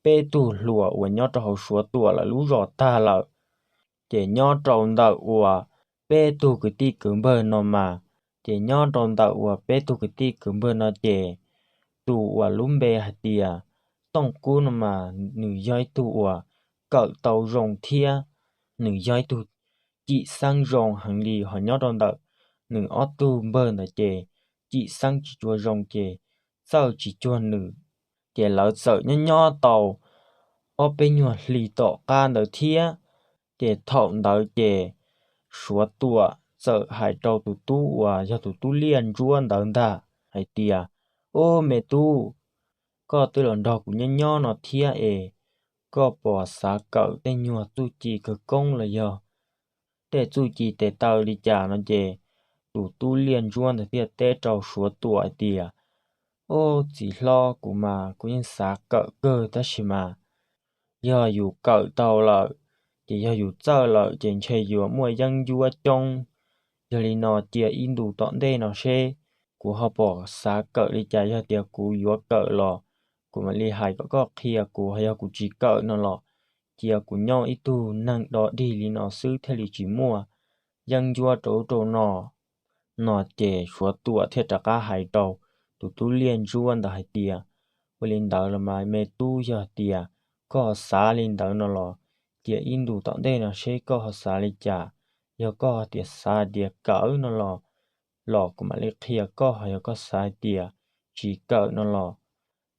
peb tug hluas uas nyob rau hauv Suav Tuam lawv lub zos tag lawm, ces nyob rau ntawm uas peb tug kwv tij kwv npawg no mas, ces nyob rau ntawm uas peb tug kwv tij kwv npawg no ces tus uas lub npe hais tias Tooj Kub no mas nws yog ib tug uas kawm tau zoo thiab nws yog ib tug cim xeeb zoo heev li. Ho nyob rau ntawm nws ob tug npawg ntawd ces cim xeeb tsis tshua zoo ces txawj tsis cuag nws. Ces lawv txawm nyob nyob tau ob peb nyuag hli tom qab ntawd thiab. Ces thaum ntawd ces Suav Tuam txawm hais rau tus tub uas yog tus tub liaj ntsuab ntawd ntag hais tias, ub, me tub, koj twb los nrog kuv nyob nyob no thiab es koj puas xav kawm tej nyuag txuj ci khawv koob los yog tej txuj ci tes taw li cas? No ces tus tub liaj ntsuab ntawd thiaj teb rau Suav Tuam hais tias, ub, txiv hlob, kuv mas kuv yeej xav kawm kawg tab sis mas yog yus kawm tau lawm ces yog yus txawj lawm ces ntshe yuav muaj yeeb ncuab coob. Yog li no cia ib ntus tom ntej no seb kuv ho puas xav kawm li cas. Yog tias kuv yuav kawm los kuv mam li hais kom koj qhia kuv, ho yog kuv tsis kawm no los cia kuv nyob ib tug neeg do dig li no xwb thiaj li tsis muaj yeeb ncuab rau ub rau no. No ces Suav Tuam thiaj rov qab hais rau tus tub liaj ntsuab ntawd hais tias, ua li ntawd los mas me tub, yog tias koj xav li ntawd no los cia ib ntus tom ntej no seb koj ho xav li cas. Yog koj tias xav tias kawm no los, los kuv mam li qhia koj, yog koj xav tias tsis kawm no los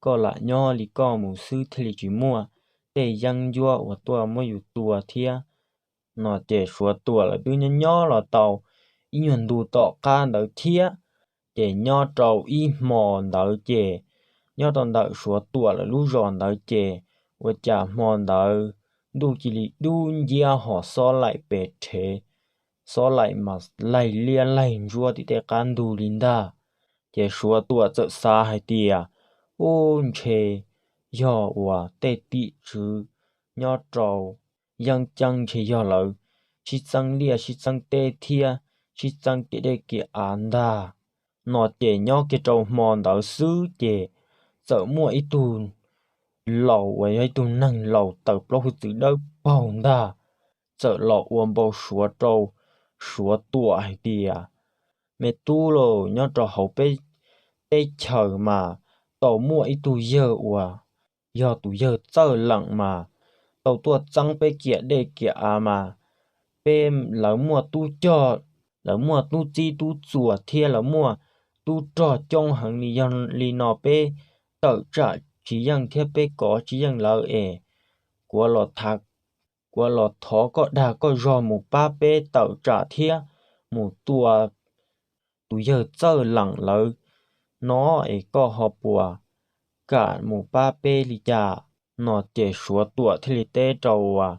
koj lam nyob li koj mus xwb thiaj li tsis muaj tej yeeb ncuab uas tuaj muab yus tua thiab. No ces Suav Tuam lawv twb nyob nyob los tau ib nyuag ntu tom qab ntawd thiab. Ces nyob rau ib hmo ntawd ces nyob rau ntawm Suav Tuam lawv lub zos ntawd ces ua cas hmo ntawd ntuj cia li dub nciab ho xob laim pes rhev, xob laim mas laig liab laig ntsuab tim tej qab ntug li ntag. Ces Suav Tuam txawm xav hais tias, ub, ntshe yog uas tej tim tswv nyob rau yeeb ceeb ntshe yog lawv sib txeeb liaj sib txeeb teb thiab sib txeeb kev dej kev av ntag. No ces nyob kiag rau hmo ntawd xwb ces txawm muaj ib tug laus uas yog ib tug neeg laus tawm plaub hwj txwv dawb paug ntag, txawm los ua npau suav rau Suav Tuam hais tias, me tub lauj, nyob rau hauv peb teb chaws mas tau muaj ib tug yawg uas yog tus yawg Txawj Leem mas tau tuaj txeeb peb kiam dej kiam av mas peb, lawv muaj tub cog, lawv muaj tub txib tub txuas thiab lawv muaj tub rog coob heev li. Yog li no peb tawm tsam tsis yeej thiab peb kov tsis yeej lawv es kuv los thov koj dag koj zog mus pab peb tawm tsam thiab mus tua tus yawg Txawj Leem lawv no es koj ho puas kam mus pab peb li cas? No ces Suav Tuam thiaj li teb rau uas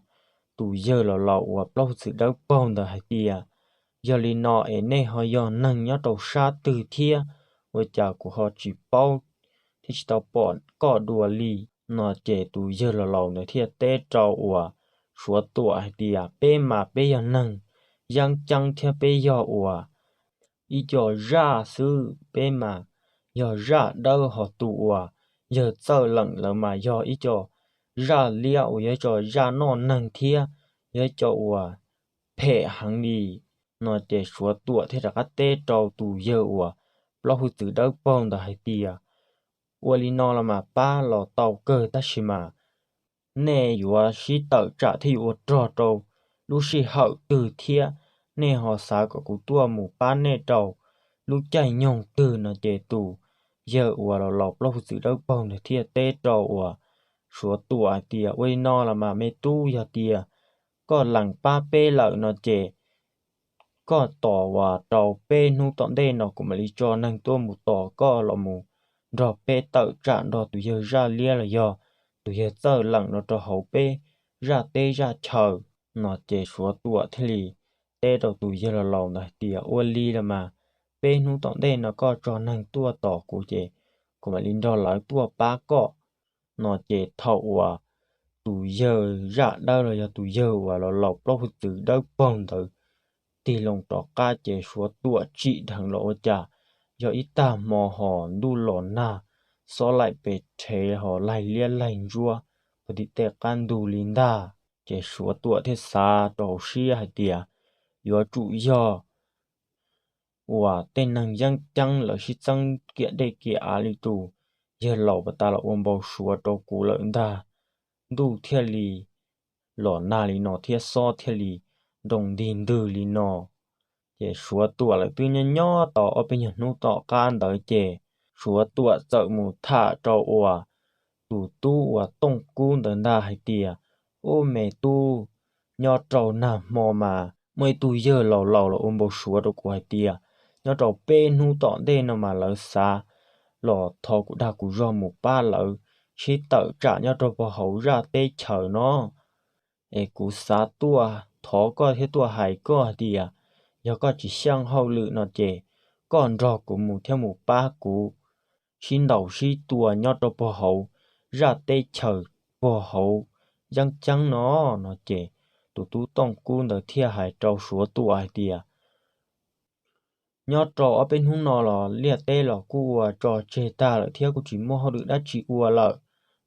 tus yawg laus laus uas plaub hwj txwv dawb paug ntawd hais tias, yog li no es nej ho yog neeg nyob rau sab twg thiab? Ua cas kuv ho tsis paub thiab tsis tau pom koj dua li? No ces tus yawg laus laus ntawd thiaj teb rau uas Suav Tuam hais tias, peb mas peb yog neeg yeeb ceeb thiab peb yog uas ib co zaj xwb, peb mas yog zaj dawb, ho tus uas yawg Txawj Leem lawv mas yog ib co zaj liab uas yog ib co zaj noj neeg thiab yog ib co uas phem heev li. No ces Suav Tuam thiaj rov qab teb rau tus yawg uas plaub hwj txwv dawb paug ntawd hais tias, ua li no los mas pab los tau kawg, tab sis mas nej yuav sib tawm tsam thiab yuav ua rog rau lub sij hawm twg thiab? Nej ho xav kom kuv tuaj mus pab nej rau lub caij nyoog twg? No ces tus yawg uas laus laus plaub hwj txwv dawb paug ntawd thiaj teb rau uas Suav Tuam hais tias, ua li no los mas me tub, yog tias koj lees pab peb lawm no ces koj tos uas rau peb hnub tom ntej no kuv mam li tso neeg tuaj mus tos koj los mus nrog peb tawm tsam nrog tus yawg zaj liab los yog tus yawg Txawj Leem no rau hauv peb zaj teb zaj chaw. No ces Suav Tuam thiaj li teb rau tus yawg laus laus ntawd hais tias, ua li los mas peb hnub tom ntej no koj tso neeg tuaj tos kuv ces kuv mam li nrog lawv tuaj pab koj. No ces thaum uas tus yawg zaj dawb los yog tus yawg uas laus laus plaub hwj txwv dawb paug ntawd tig loo rov qab ces Suav Tuam tsim dheev los ua cas yog ib tag hmo ho ntuj los nag, xob laim pes rhev ho laig liab laig ntsuab puag tim tej qab ntug li ntag. Ces Suav Tuam thiaj xav rau hauv siab hais tias, yuav tsum yog uas tej neeg yeeb ceeb lawv sib txeeb kiam dej kiam av li tus yawg laus pas tas los ua npau suav rau kuv lawm ntag, ntuj thiaj li los nag li no thiab xob thiaj li nroo ntig ntwg li no. Ces Suav Tuam lawv twb nyob nyob tau ob peb nyuag hnub tom qab ntawd ces Suav Tuam txawm mus tham rau uas tus tub uas Tooj Kub ntawd ntag hais tias, ub me tub, nyob rau nag hmo mas muaj ib tug yawg laus laus los ua npau suav rau kuv hais tias nyob rau peb hnub tom ntej no mas lawv xav los thov kuv dag kuv zog mus pab lawv sib tawm tsam nyob rau puag hauv zaj teb chaws no. Es kuv xav tuaj thov koj thiab tuaj hais koj hais tias yog koj tsis xyeej hauj lwm no ces koj nrog kuv mus thiab mus pab kuv sib ntaus sib tua nyob rau puag hauv zaj teb chaws puag hauv yeeb ceeb no. No ces tus tub Tooj Kub ntawd thiaj hais rau Suav Tuam hais tias, nyob rau ob peb hnub no los liaj teb los kuj ua tso tseg tag lawm thiab kuj tsis muaj hauj lwm dab tsi ua lawm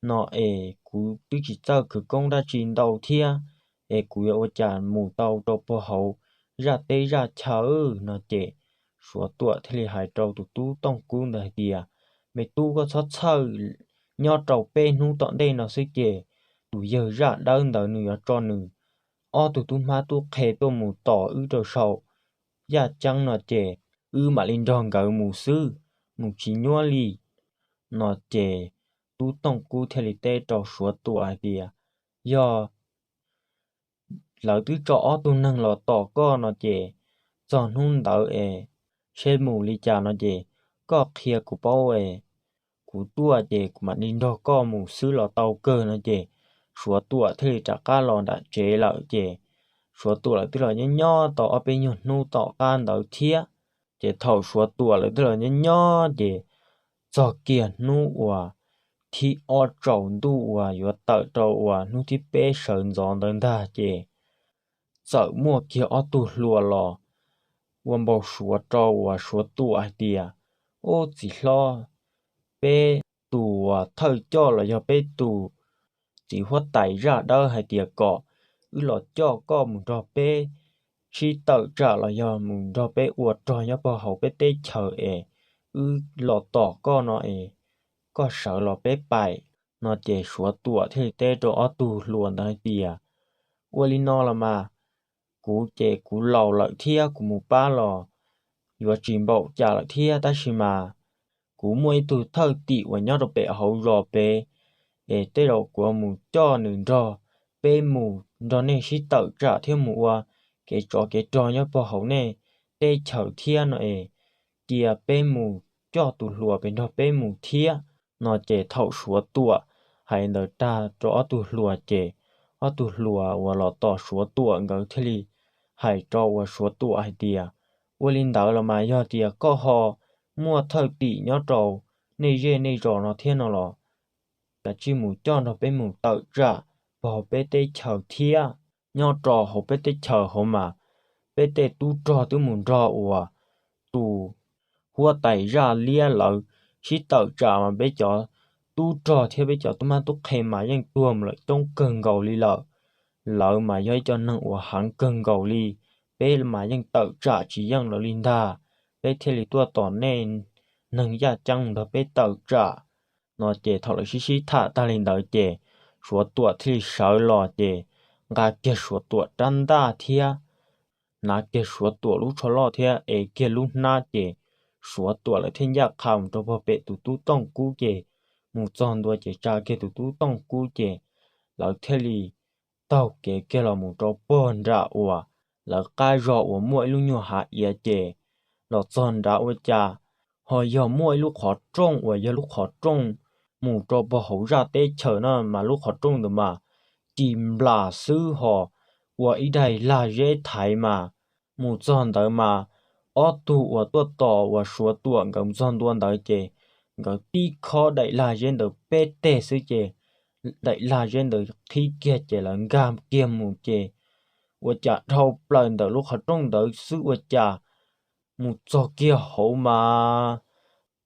no es kuv twb tsis txawj khwv koob dab tsi ntau thiab, es kuv yuav ua cas mus tau rau puag hauv zaj teb zaj chaw no ces Suav Tuam thiaj li hais rau tus tub Tooj Kub ntawd hais tias, Me tub, koj txhob txhawj, nyob rau peb hnub tom ntej no xwb ces tus yawg zaj dawb ntawd nws yuav tso nws ob tug tub hmab tub qhe tuaj mus tos wb rau saum yaj ceeb no ces wb mam li nrog nkawd mus xwb, mus tsis nyuab li. No ces tub Tooj Kub thiaj li teb rau Suav Tuam hais tias, Yog lawv twb tso ob tug neeg los tos koj no ces txog hnub ntawd es seb mus li cas no ces koj qhia kuv paub es kuv tuaj ces kuv mam li nrog koj mus xwb los tau kawg no ces Suav Tuam thiaj li rov qab los nram tsev lawm ces Suav Tuam lawv twb los nyob nyob tau ob peb nyuag hnub tom qab ntawd thiab. Ces thaum Suav Tuam lawv twb los nyob nyob ces txog kiag hnub uas thib ob tsaus ntuj uas yuav tawm rau uas hnub thib peb sawv ntxov ntawd ntag ces txawm muaj kiag ob tug hluas los ua npau suav rau uas Suav Tuam hais tias, Ub, txiv hlob, peb tus uas thawj coj los yog peb tus txiv huab tais zaj dawb hais tias kom wb los coj koj mus nrog peb sib tawm tsam los yog mus nrog peb ua rog nyob puag hauv peb teb chaws es wb los tos koj no es koj sawv los peb paim. No ces Suav Tuam thiaj li teb rau ob tug hluas ntawd hais tias, Ua li no los mas, kuv ces kuv laus lawm thiab kuv mus pab los yuav tsis npaum cas lawm thiab, tab sis mas kuv muaj ib tug thawj tim uas nyob rau pem hauv zos pem, es tej zaum kuv mus coj nws nrog peb mus nrog nej sib tawm tsam thiab mus ua kev tsov kev rog nyob puag hauv nej teb chaws thiab no es cia peb mus coj tus hluas pem nrog peb mus thiab. No ces thaum Suav Tuam hais ntawd tag rau ob tug hluas ces ob tug hluas uas los tos Suav Tuam nkawd thiaj li hais rau uas Suav Tuam hais tias, Ua li ntawd los mas yog tias koj ho muaj thawj tim nyob rau nej zej nej zos no thiab no los kav tsij mus coj nrog peb mus tawm tsam puag hauv peb teb chaws thiab. Nyob rau hauv peb teb chaws hauv mas peb tej tub rog twb mus nrog uas tus huab tais zaj liab lawv sib tawm tsam mas peb cov tub rog thiab peb cov tub mab tub qhe mas yeej tuag mus lawm coob kawg nkaus li lawm. Lawv mas yog ib co neeg uas heev kawg nkaus li, peb mas yeej tawm tsam tsis yeej lawv li ntag. Peb thiaj li tuaj tos nej neeg yaj ceeb mus nrog peb tawm tsam. No ces thaum lawv sib sib tham tag li ntawd ces Suav Tuam thiaj li sawv los ces nqa kiag Suav Tuam rab ntaj thiab hnav kiag Suav Tuam lub tsho loj thiab ev kiag lub hnab ces Suav Tuam lawv thiaj ncaj qha mus rau puag pem tus tub Tooj Kub ces mus txog ntua ces tsa kiag tus tub Tooj Kub ces lawv thiaj li taug kev kiag los mus rau puag nram uas lawv qab zos uas muaj ib lub nyuag hav iav ces los txog nrad ua cas ho yog muaj ib lub qhov rooj uas yog lub qhov rooj mus rau puag hauv zaj teb chaws no mas lub qhov rooj ntawd mas ci nplas xwb ho ua ib daim lag zeb thaiv mas mus txog ntawd mas ob tug uas tuaj tos uas Suav Tuam nkawd mus txog ntua ntawd ces nkawd tib khob daim lag zeb ntawd peb teg xwb ces daim lag zeb ntawd qhib kiag ces lawv nkag kiag mus ces ua cas dhau plaws ntawm lub qhov rooj ntawd xwb ua cas mus txog kiag hauv mas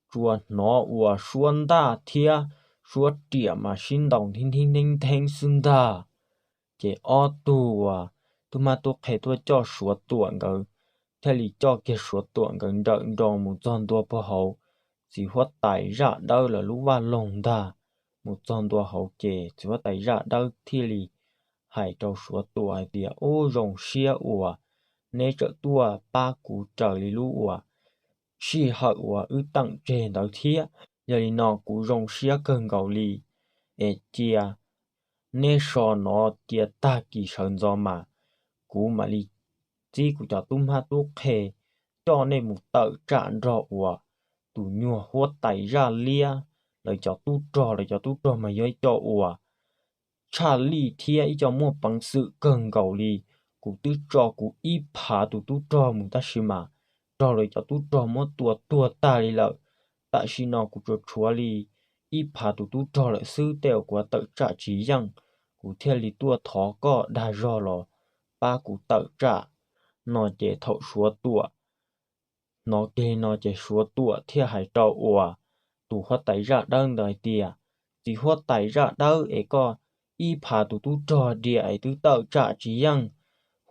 tsuas hnov uas suab ntaj thiab suab riam mas sib ntaus nthib nthib ntheeb ntheeb xwb ntag. Ces ob tug uas tub mab tub qhe tuaj coj Suav Tuam nkawd thiaj li coj kiag Suav Tuam nkawd nrawm nroos mus txog ntua puag hauv txiv huab tais zaj dawb lawv lub vaj loog ntag. Mus txog ntua hauv ces txiv huab tais zaj dawb thiaj li hais rau Suav Tuam hais tias, Ub, zoo siab uas neb txawm tuaj pab kuv raws li lub uas sij hawm uas wb teem tseg ntawd thiab. Yog li no kuv zoo siab kawg nkaus li, es cia neb so no cia tag kis sawv ntxov mas kuv mam li txib kuv cov tub mab tub qhe coj nej mus tawm tsam nrog uas tus nyuag huab tais zaj liab lawv cov tub rog. Lawv cov tub rog mas yog ib co uas tshaj lij thiab ib co muaj peev xwm kawg nkaus li. Kuv twb tso kuv ib phav tus tub rog mus tab sis mas raug lawv cov tub rog muab tua tuag tag li lawm. Tam sim no kuv tsuas tshuav li ib phav tus tub rog lawm xwb, tej uas kuv tawm tsam tsis yeej, kuv thiaj li tuaj thov koj dag zog los pab kuv tawm tsam. No ces thaum Suav Tuam hnov kiag li no ces Suav Tuam thiaj hais rau uas tus huab tais zaj dawb ntawd hais tias, Txiv huab tais zaj dawb, es koj ib phav tus tub rog diam es twb tawm tsam tsis yeej,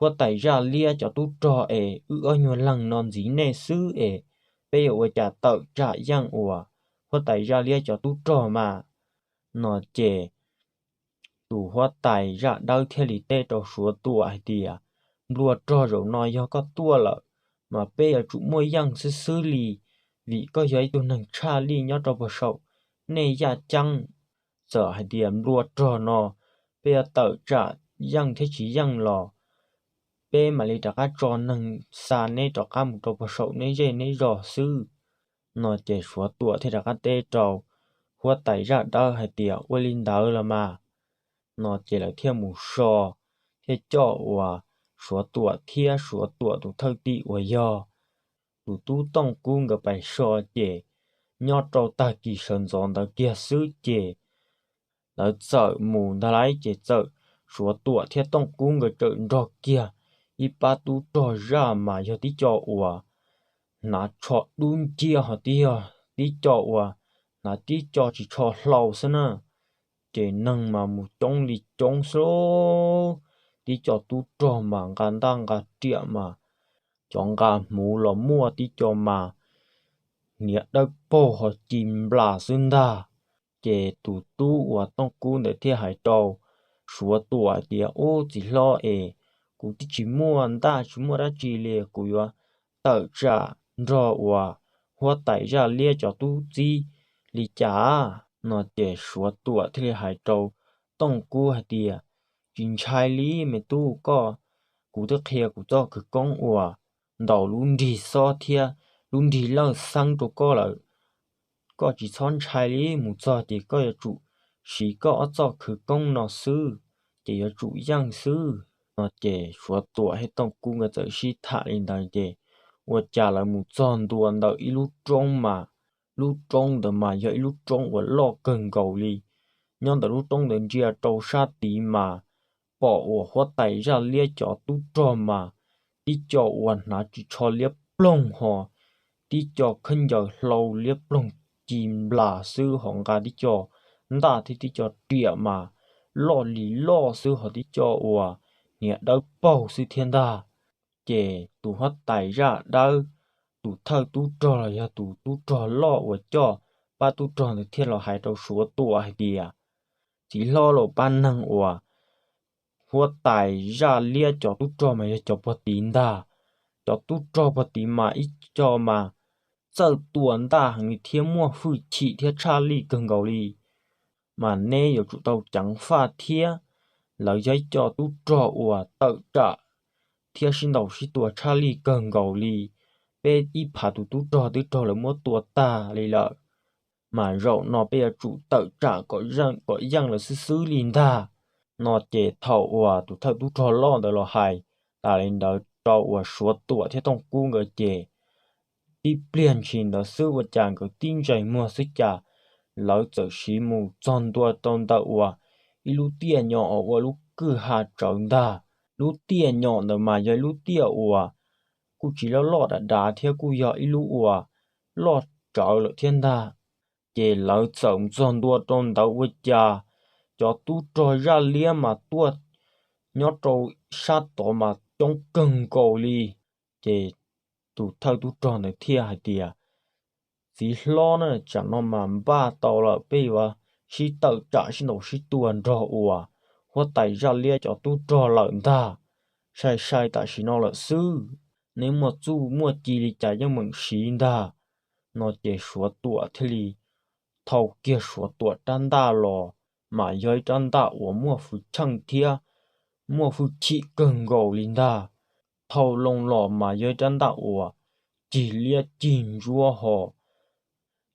huab tais zaj liab cov tub rog es wb ob nyuag leeg no ntxiv nej xwb es peb yuav ua cas tawm tsam yeej uas huab tais zaj liab cov tub rog mas. No ces tus huab tais zaj dawb thiaj li teb rau Suav Tuam hais tias, nplua rog zaum no yog koj tuaj lawm, mas peb yuav tsum muaj yeej xwb xwb li, vim koj yog ib tug neeg tshaj lij nyob rau pag saum nej yaj ceeb. Txawm hais tias nplua rog no peb yuav tawm tsam yeej thiab tsis yeej los peb mam li rov qab tso neeg xa neb rov qab mus rau pag saum neb zej neb zos xwb. No ces Suav Tuam thiaj rov qab teb rau huab tais zaj dawb hais tias, ua li ntawd los mas. No ces lawv thiaj mus so, thiaj coj uas Suav Tuam thiab Suav Tuam tus thawj tim uas yog tus tub Tooj Kub nkawd pais so ces nyob rau tag kis sawv ntxov ntawd kiag xwb ces lawv txawm mus ntag lauj ces txawm Suav Tuam thiab Tooj Kub nkawd txawm nrog kiag ib pab tub rog zaj mas yog tib co uas hnav tsho dub nciab ho tib yog tib co uas hnav tib co tsis tsho hlau xwb na. Ces neeg mas mus coob li coob xwb, tib co tub rog mas nqa ntaj nqa riam mas cov nqa hmuv los muaj, tib co mas hniav dawb paug ho ci nplas xwb ntag. Ces tus tub uas Tooj Kub ntawd thiaj hais rau Suav Tuam hais tias, ub, txiv hlob es, kuv twb tsis muaj ntaj tsis muaj dab tsi li, kuv yuav tawm tsam nrog uas huab tais zaj liab cov tub txib li cas? No ces Suav Tuam thiaj li hais rau Tooj Kub hais tias, tsis ntshai li me tub, koj, kuv twb qhia kuv txoj khawv koob uas ntaus lub nrig xob thiab lub nrig lawj xeeb rau koj lawm. Koj tsis txhob ntshai li, mus txog ces koj yuav tsum siv koj ob txoj khawv koob no xwb, ces yuav tsum yeej xwb. No ces Suav Tuam thiab Tooj Kub nkawd txawm sib tham li ntawd ces ua cas lawv mus txog ntua ntawm ib lub roob mas, lub roob ntawd mas yog ib lub roob uas loj kawg nkaus li. Nyob ntawm lub roob ntawd ntsia rau sab tid mas pom uas huab tais zaj liab cov tub rog mas tib co uas hnav tsis tsho liab ploog ho, tib co khaub ncaws hlau liab ploog ci nplas xwb ho nqa tib co ntaj thiab tib co riam mas loj li loj xwb ho tib co uas hniav dawb paug xwb thiab ntag. Ces tus huab tais zaj dawb, tus thawj tub rog los yog tus tub rog loj uas coj pab tub rog ntawd thiaj los hais rau Suav Tuam hais tias, txiv hlob, los pab neeg uas huab tais zaj liab cov tub rog mas yog cov pog tid ntag. Cov tub rog pog tid mas ib co mas txawj tua ntaj heev li thiab muaj hwj chim thiab tshaj lij kawg nkaus li, mas neb yuav tsum tau ceev faj thiab. Lawv yog ib co tub rog uas tawm tsam thiab sib ntaus sib tua tshaj lij kawg nkaus li. Peb ib phav tus tub rog twb raug lawv muab tua tag li lawm, mas zaum no peb yuav tsum tawm tsam kom yeej lawv xwb xwb li ntag. No ces thaum uas tus thawj tub rog loj ntawd los hais tas li ntawd rau uas Suav Tuam thiab Tooj Kub nkawd ces tib pliag ntshis ntawd xwb ua cas nkawd tib ntsais muag xwb cas lawv txawm siv mus txog ntua rau ntawm uas ib lub tiaj nyom uas ua lub kwj ha tsawv ntag. Lub tiaj nyom ntawd mas yog ib lub tiaj uas kuj tsis loj loj dav dav thiab kuj yog ib lub uas loj tsawv lawm thiab ntag. Ces lawv txawm mus txog ntua rau ntawd ua cas cov tub rog zaj liab mas tuaj nyob rau sab tod mas coob kawg nkaus li. Ces tus thawj tub rog ntawd thiaj hais tias, txiv hlob na, tsam no mas npaj tau lawm, peb yuav sib tawm tsam sib ntaus sib tua nrog uas huab tais zaj liab cov tub rog lawm ntag. Sai sai tam sim no lawm xwb, neb muaj txuj muaj ci li cas yeej meem siv ntag. No ces Suav Tuam thiaj li thau kiag Suav Tuam rab ntaj los, mas yog ib rab ntaj uas muaj hwj chim thiab muaj hwj chim kawg nkaus li ntag. Thau loo los mas yog ib rab ntaj uas cig liab cig ntsuab ho,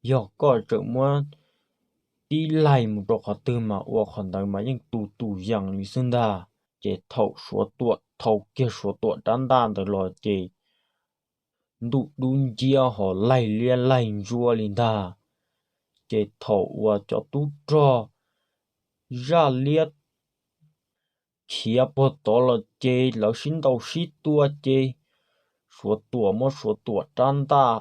yog koj tseem muab tib laig mus rau qhov twg mas ua qhov ntawd mas yeej tu tus yees li xwb ntag. Ces thaum Suav Tuam thau kiag Suav Tuam rab ntaj ntawd los ces ntuj dub nciab ho laig liab laig ntsuab li ntag. Ces thaum uas cov tub rog zaj liab khiav puag tod los ces lawv sib ntaus sib tua ces Suav Tuam muab Suav Tuam rab ntaj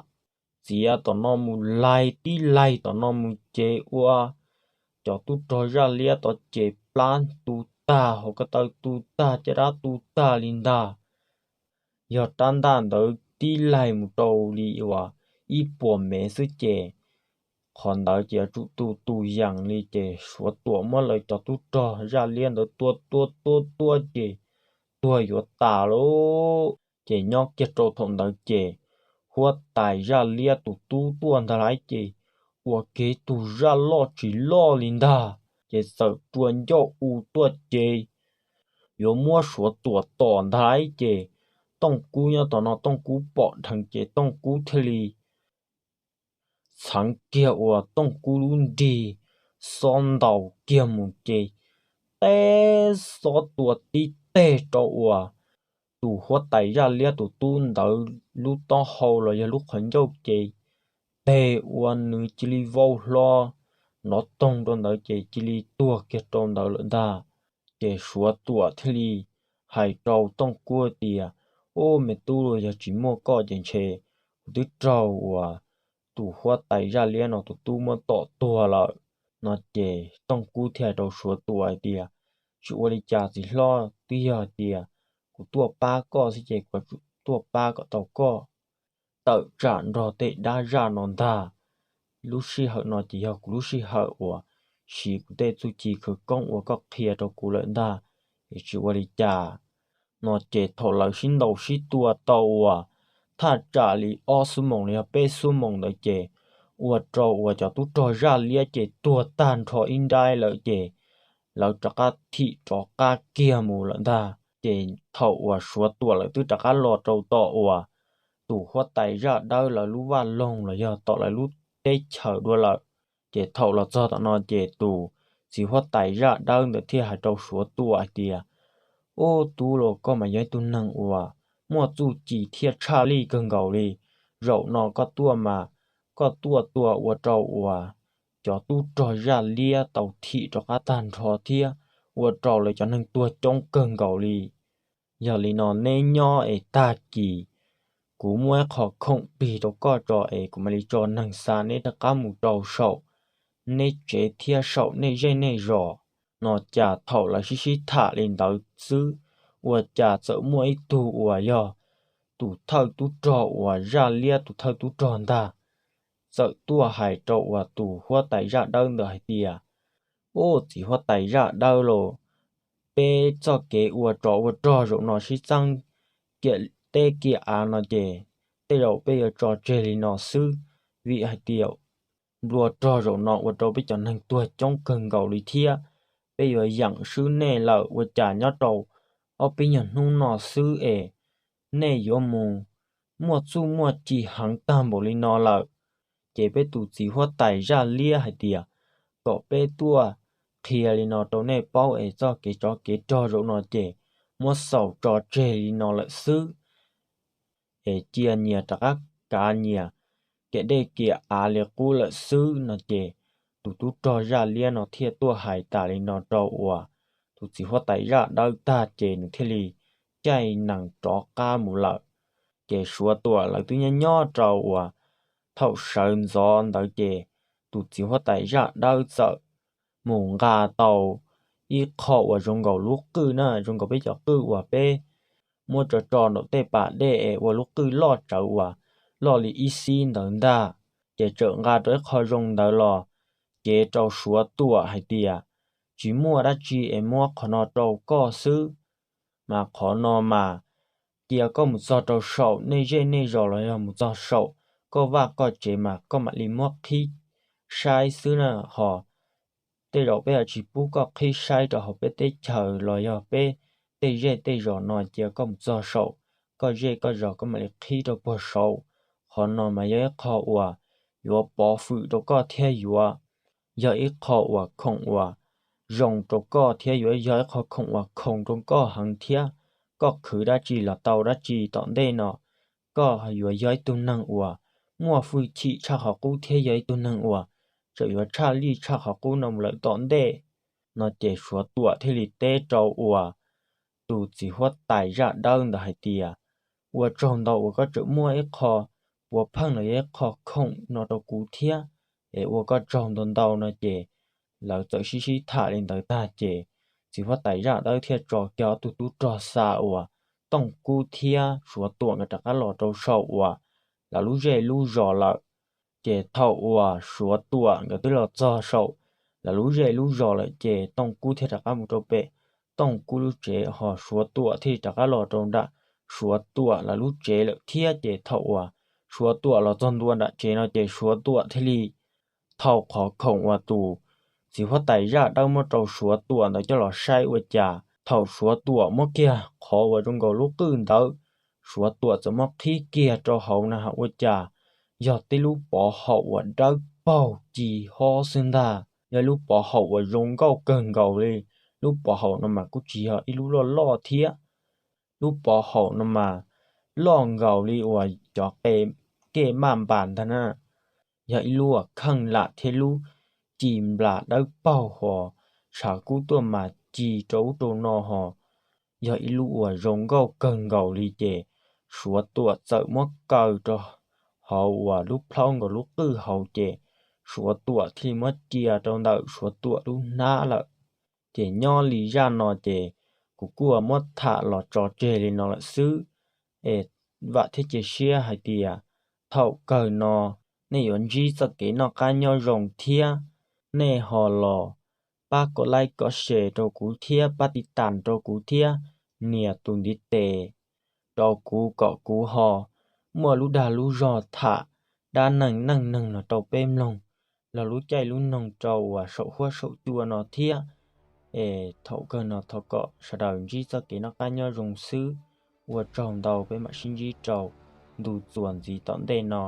txiav tom no mus laig tib laig tom no mus ces ua cov tub rog zaj liab tod ces plab tu tag, hauv ko taw tu tag, caj dab tu tag li ntag. Yog rab ntaj ntawd tib laig mus rau li uas ib puas mev xwb ces qhov ntawd ces yuav tsum tu tus yees li. Ces Suav Tuam muab lawv cov tub rog zaj liab ntawd tua tua tua tua ces tuag yuav tas lawm. Ces nyob kiag rau thaum ntawd ces huab tais zaj liab tus tub tuaj ntag lauj, ces ua kiag tus zaj loj tsis loj li ntag, ces txawm rua ncauj u tuaj ces yuav muab Suav Tuam tom ntag lauj. Ces Tooj Kub nyob tom no, Tooj Kub pom dheev ces Tooj Kub thiaj li txheev kiag uas Tooj Kub lub nrig xob ntaus kiag mus ces teb xob tua tib teg rau uas tus huab tais zaj liab tus tub ntawd lub taub hau los yog lub qhov ncauj ces teg ua nws cia li vau hlo nrov toog rau ntawd ces cia li tuag kiag rau ntawd lawm ntag. Ces Suav Tuam thiaj li hais rau Tooj Kub tias, Ub, me tub, yog tsis muaj koj ces ntshe kuv twb raug uas tus huab tais zaj liab no tus tub muab tom tuag lawm. No ces Tooj Kub thiaj hais rau Suav Tuam hais tias, Tsis ua li cas txiv hlob, twb yog hais tias kuv tuaj pab koj xwb ces kuv tuaj pab kom tau koj tawm tsam nrog tej dab zaj no ntag. Lub sij hawm no ces yog kuv lub sij hawm uas siv kuv tej txuj ci khawv koob uas koj qhia rau kuv lawm ntag, es tsis ua li cas. No ces thaum lawv sib ntaus sib tua tau uas thaj tsam li ob xuab moos los yog peb xuab moos ntawd ces ua rau uas cov tub rog zaj liab ces tuag tag nrho ib nraib lawm ces lawv rov qab thim rov qab kiag mus lawm ntag. Ces thaum uas Suav Tuam lawv twb rov qab los rau tom uas tus huab tais zaj dawb lawv lub vaj loog los yog tom lawv lub teb chaws dua lawm. Ces thaum los txog tom no ces tus txiv huab tais zaj dawb ntawd thiaj hais rau Suav Tuam hais tias, Ub, tub los, koj mas yog ib tug neeg uas muaj txuj ci thiab tshaj lij kawg nkaus li. Zaum no koj tuaj mas koj tuaj tua ua rau uas cov tub rog zaj liab tau thim rov qab tag nrho thiab ua rau lawv cov neeg tuag coob kawg nkaus li. Yog li no neb nyob es tag kis kuv muab ib qho khoom plig rau koj tso es kuv mam li tso neeg xa neb rov qab mus rau saum neb tsev thiab saum nej zej nej zos. No cas thaum lawv sib sib tham li ntawd xwb, ua cas txawm muaj ib tug uas yog tus thawj tub rog uas zaj liab tus thawj tub rog ntag txawm tuaj hais rau uas tus huab tais zaj dawb ntawd hais tias, Ub, txiv huab tais zaj dawb los, peb txoj kev ua tsov ua rog zaum no sib txeeb kiag teb kiag av no ces tej zaum peb yuav tso tseg li no xwb, vim hais tias nplua rog zaum no ua rau peb cov neeg tuag coob kawg nkaus li thiab. Peb yuav yeem swb nej lawm, ua cas nyob rau ob peb nyuag hnub no xwb es nej yuav mus muaj txuj muaj ci heev tag npaum li no lawm. Ces peb tus txiv huab tais zaj liab hais tias kom peb tuaj qhia li no rau nej paub es txoj kev tsov kev rog zaum no ces muab xaus tso tseg li no lawm xwb, es cia nyias rov qab kav nyias kiag dej kiag av li qub lawm xwb. No ces tus tub rog zaj liab no thiaj tuaj hais tas li no rau uas tus txiv huab tais zaj dawb tag ces nws thiaj li caij nees rov qab mus lawm. Ces Suav Tuam lawv twb nyob nyob rau uas thaum sawv ntxov ntawd ces tus txiv huab tais zaj dawb txawm mus nqa tau ib qho uas zoo nkaus lub qwj na, zoo nkaus peb cov qwj uas peb muab tso tso nraum tej pas dej es ua lub qwj loj tsawv uas loj li ib xib ntawd ntag. Ces txawm nqa rau ib qho zoo ntawd los cev rau Suav Tuam hais tias, Tsis muaj dab tsi es muab qhov no rau koj xwb, mas qhov no mas cia koj mus txog rau saum nej zej nej zos los yog mus txog saum koj vaj koj tsev mas koj mam li muab qhib saib xwb na. Ho tej zaum peb yuav tsis pub koj qhib saib rau hauv peb teb chaws los yog peb tej zej tej zos no, cia koj mus txog saum koj zej koj zos koj mam li qhib rau puag saud. Qhov no mas yog ib qho uas yuav pov hwm rau koj thiab yuav yog ib qho uas khoom uas zoo rau koj thiab yuav yog ib qho khoom uas khoom rau koj heev thiab. Koj khwv dab tsi los tau dab tsi tom ntej no, koj yuav yog ib tug neeg uas muaj hwj chim tshaj qhov qub thiab yog ib tug neeg uas tseem yuav tshaj lij tshaj qhov qub no mus lawm tom ntej. No ces Suav Tuam thiaj li teb rau uas tus txiv huab tais zaj dawb ntawd hais tias, Ua tsaug ntau uas koj tseem muaj ib qho puav pheej los yog ib qho khoom no rau kuv thiab, es ua koj tsaug ntau ntau. No ces lawv txawm sib sib tham li ntawd tag ces txiv huab tais zaj dawb thiaj tso kiag ob tug tub rog xa uas Tooj Kub thiab Suav Tuam nkawd rov qab los rau saum uas lawv lub zej lub zos lawm. Ces thaum uas Suav Tuam nkawd twb los txog saum lawv lub zej lub zos lawm ces Tooj Kub thiaj rov qab mus rau pem Tooj Kub lub tsev, ho Suav Tuam thiaj rov qab los rau nram Suav Tuam lawv lub tsev lawm thiab. Ces thaum uas Suav Tuam los txog ntua nram tsev no ces Suav Tuam thiaj li thau qhov khoom uas tus txiv huab tais zaj dawb muab rau Suav Tuam ntawd coj los saib ua cas thaum Suav Tuam muab kiag qhov uas zoo nkaus lub qwj ntawd, Suav Tuam txawm muab qhib kiag rau hauv na ua cas yog tib lub pov haum uas dawb paug ci hob xwb ntag. Yog ib lub pov haum uas zoo nkauj kawg nkaus li. Lub pov haum no mas kuj tsis yog ib lub loj loj thiab, lub pov haum no mas loj nkaus li uas cov qe kej maj npas ntag na. Yog ib lub uas kheej lam thiab lub ci nplas dawb paug hos, tshav kub tuaj mas ci rau ub rau no hos, yog ib lub uas zoo nkauj kawg nkaus li. Ces Suav Tuam txawm muab kaw rau hauv uas lub plhaub nkaus lub qwj hauv ces Suav Tuam thiaj li muab cia rau ntawm Suav Tuam lub hnab lawm. Ces nyob li zaj no ces kuv kuj muab tham los tso tseg li no lawm xwb. Es vam thiab cia siab hais tias thaum kawg no nej yuav ntsib txoj kev noj qab nyob zoo thiab nej ho los pab kom like kom share rau kuv thiab pab tiv tas rau kuv thiab nias tus ntiv tes rau kuv kom kuv ho muaj lub dag lub zog tham dab neeg neej neeg los rau peb mloog los lub caij lub nyoog rau uas saum huab saum cua no thiab. Es thaum kawg no thov kom sawv daws ntsib txoj kev noj qab nyob zoo xwb. Ua tsaug ntau, peb mam sib ntsib rau ntu txuas ntxiv tom ntej no.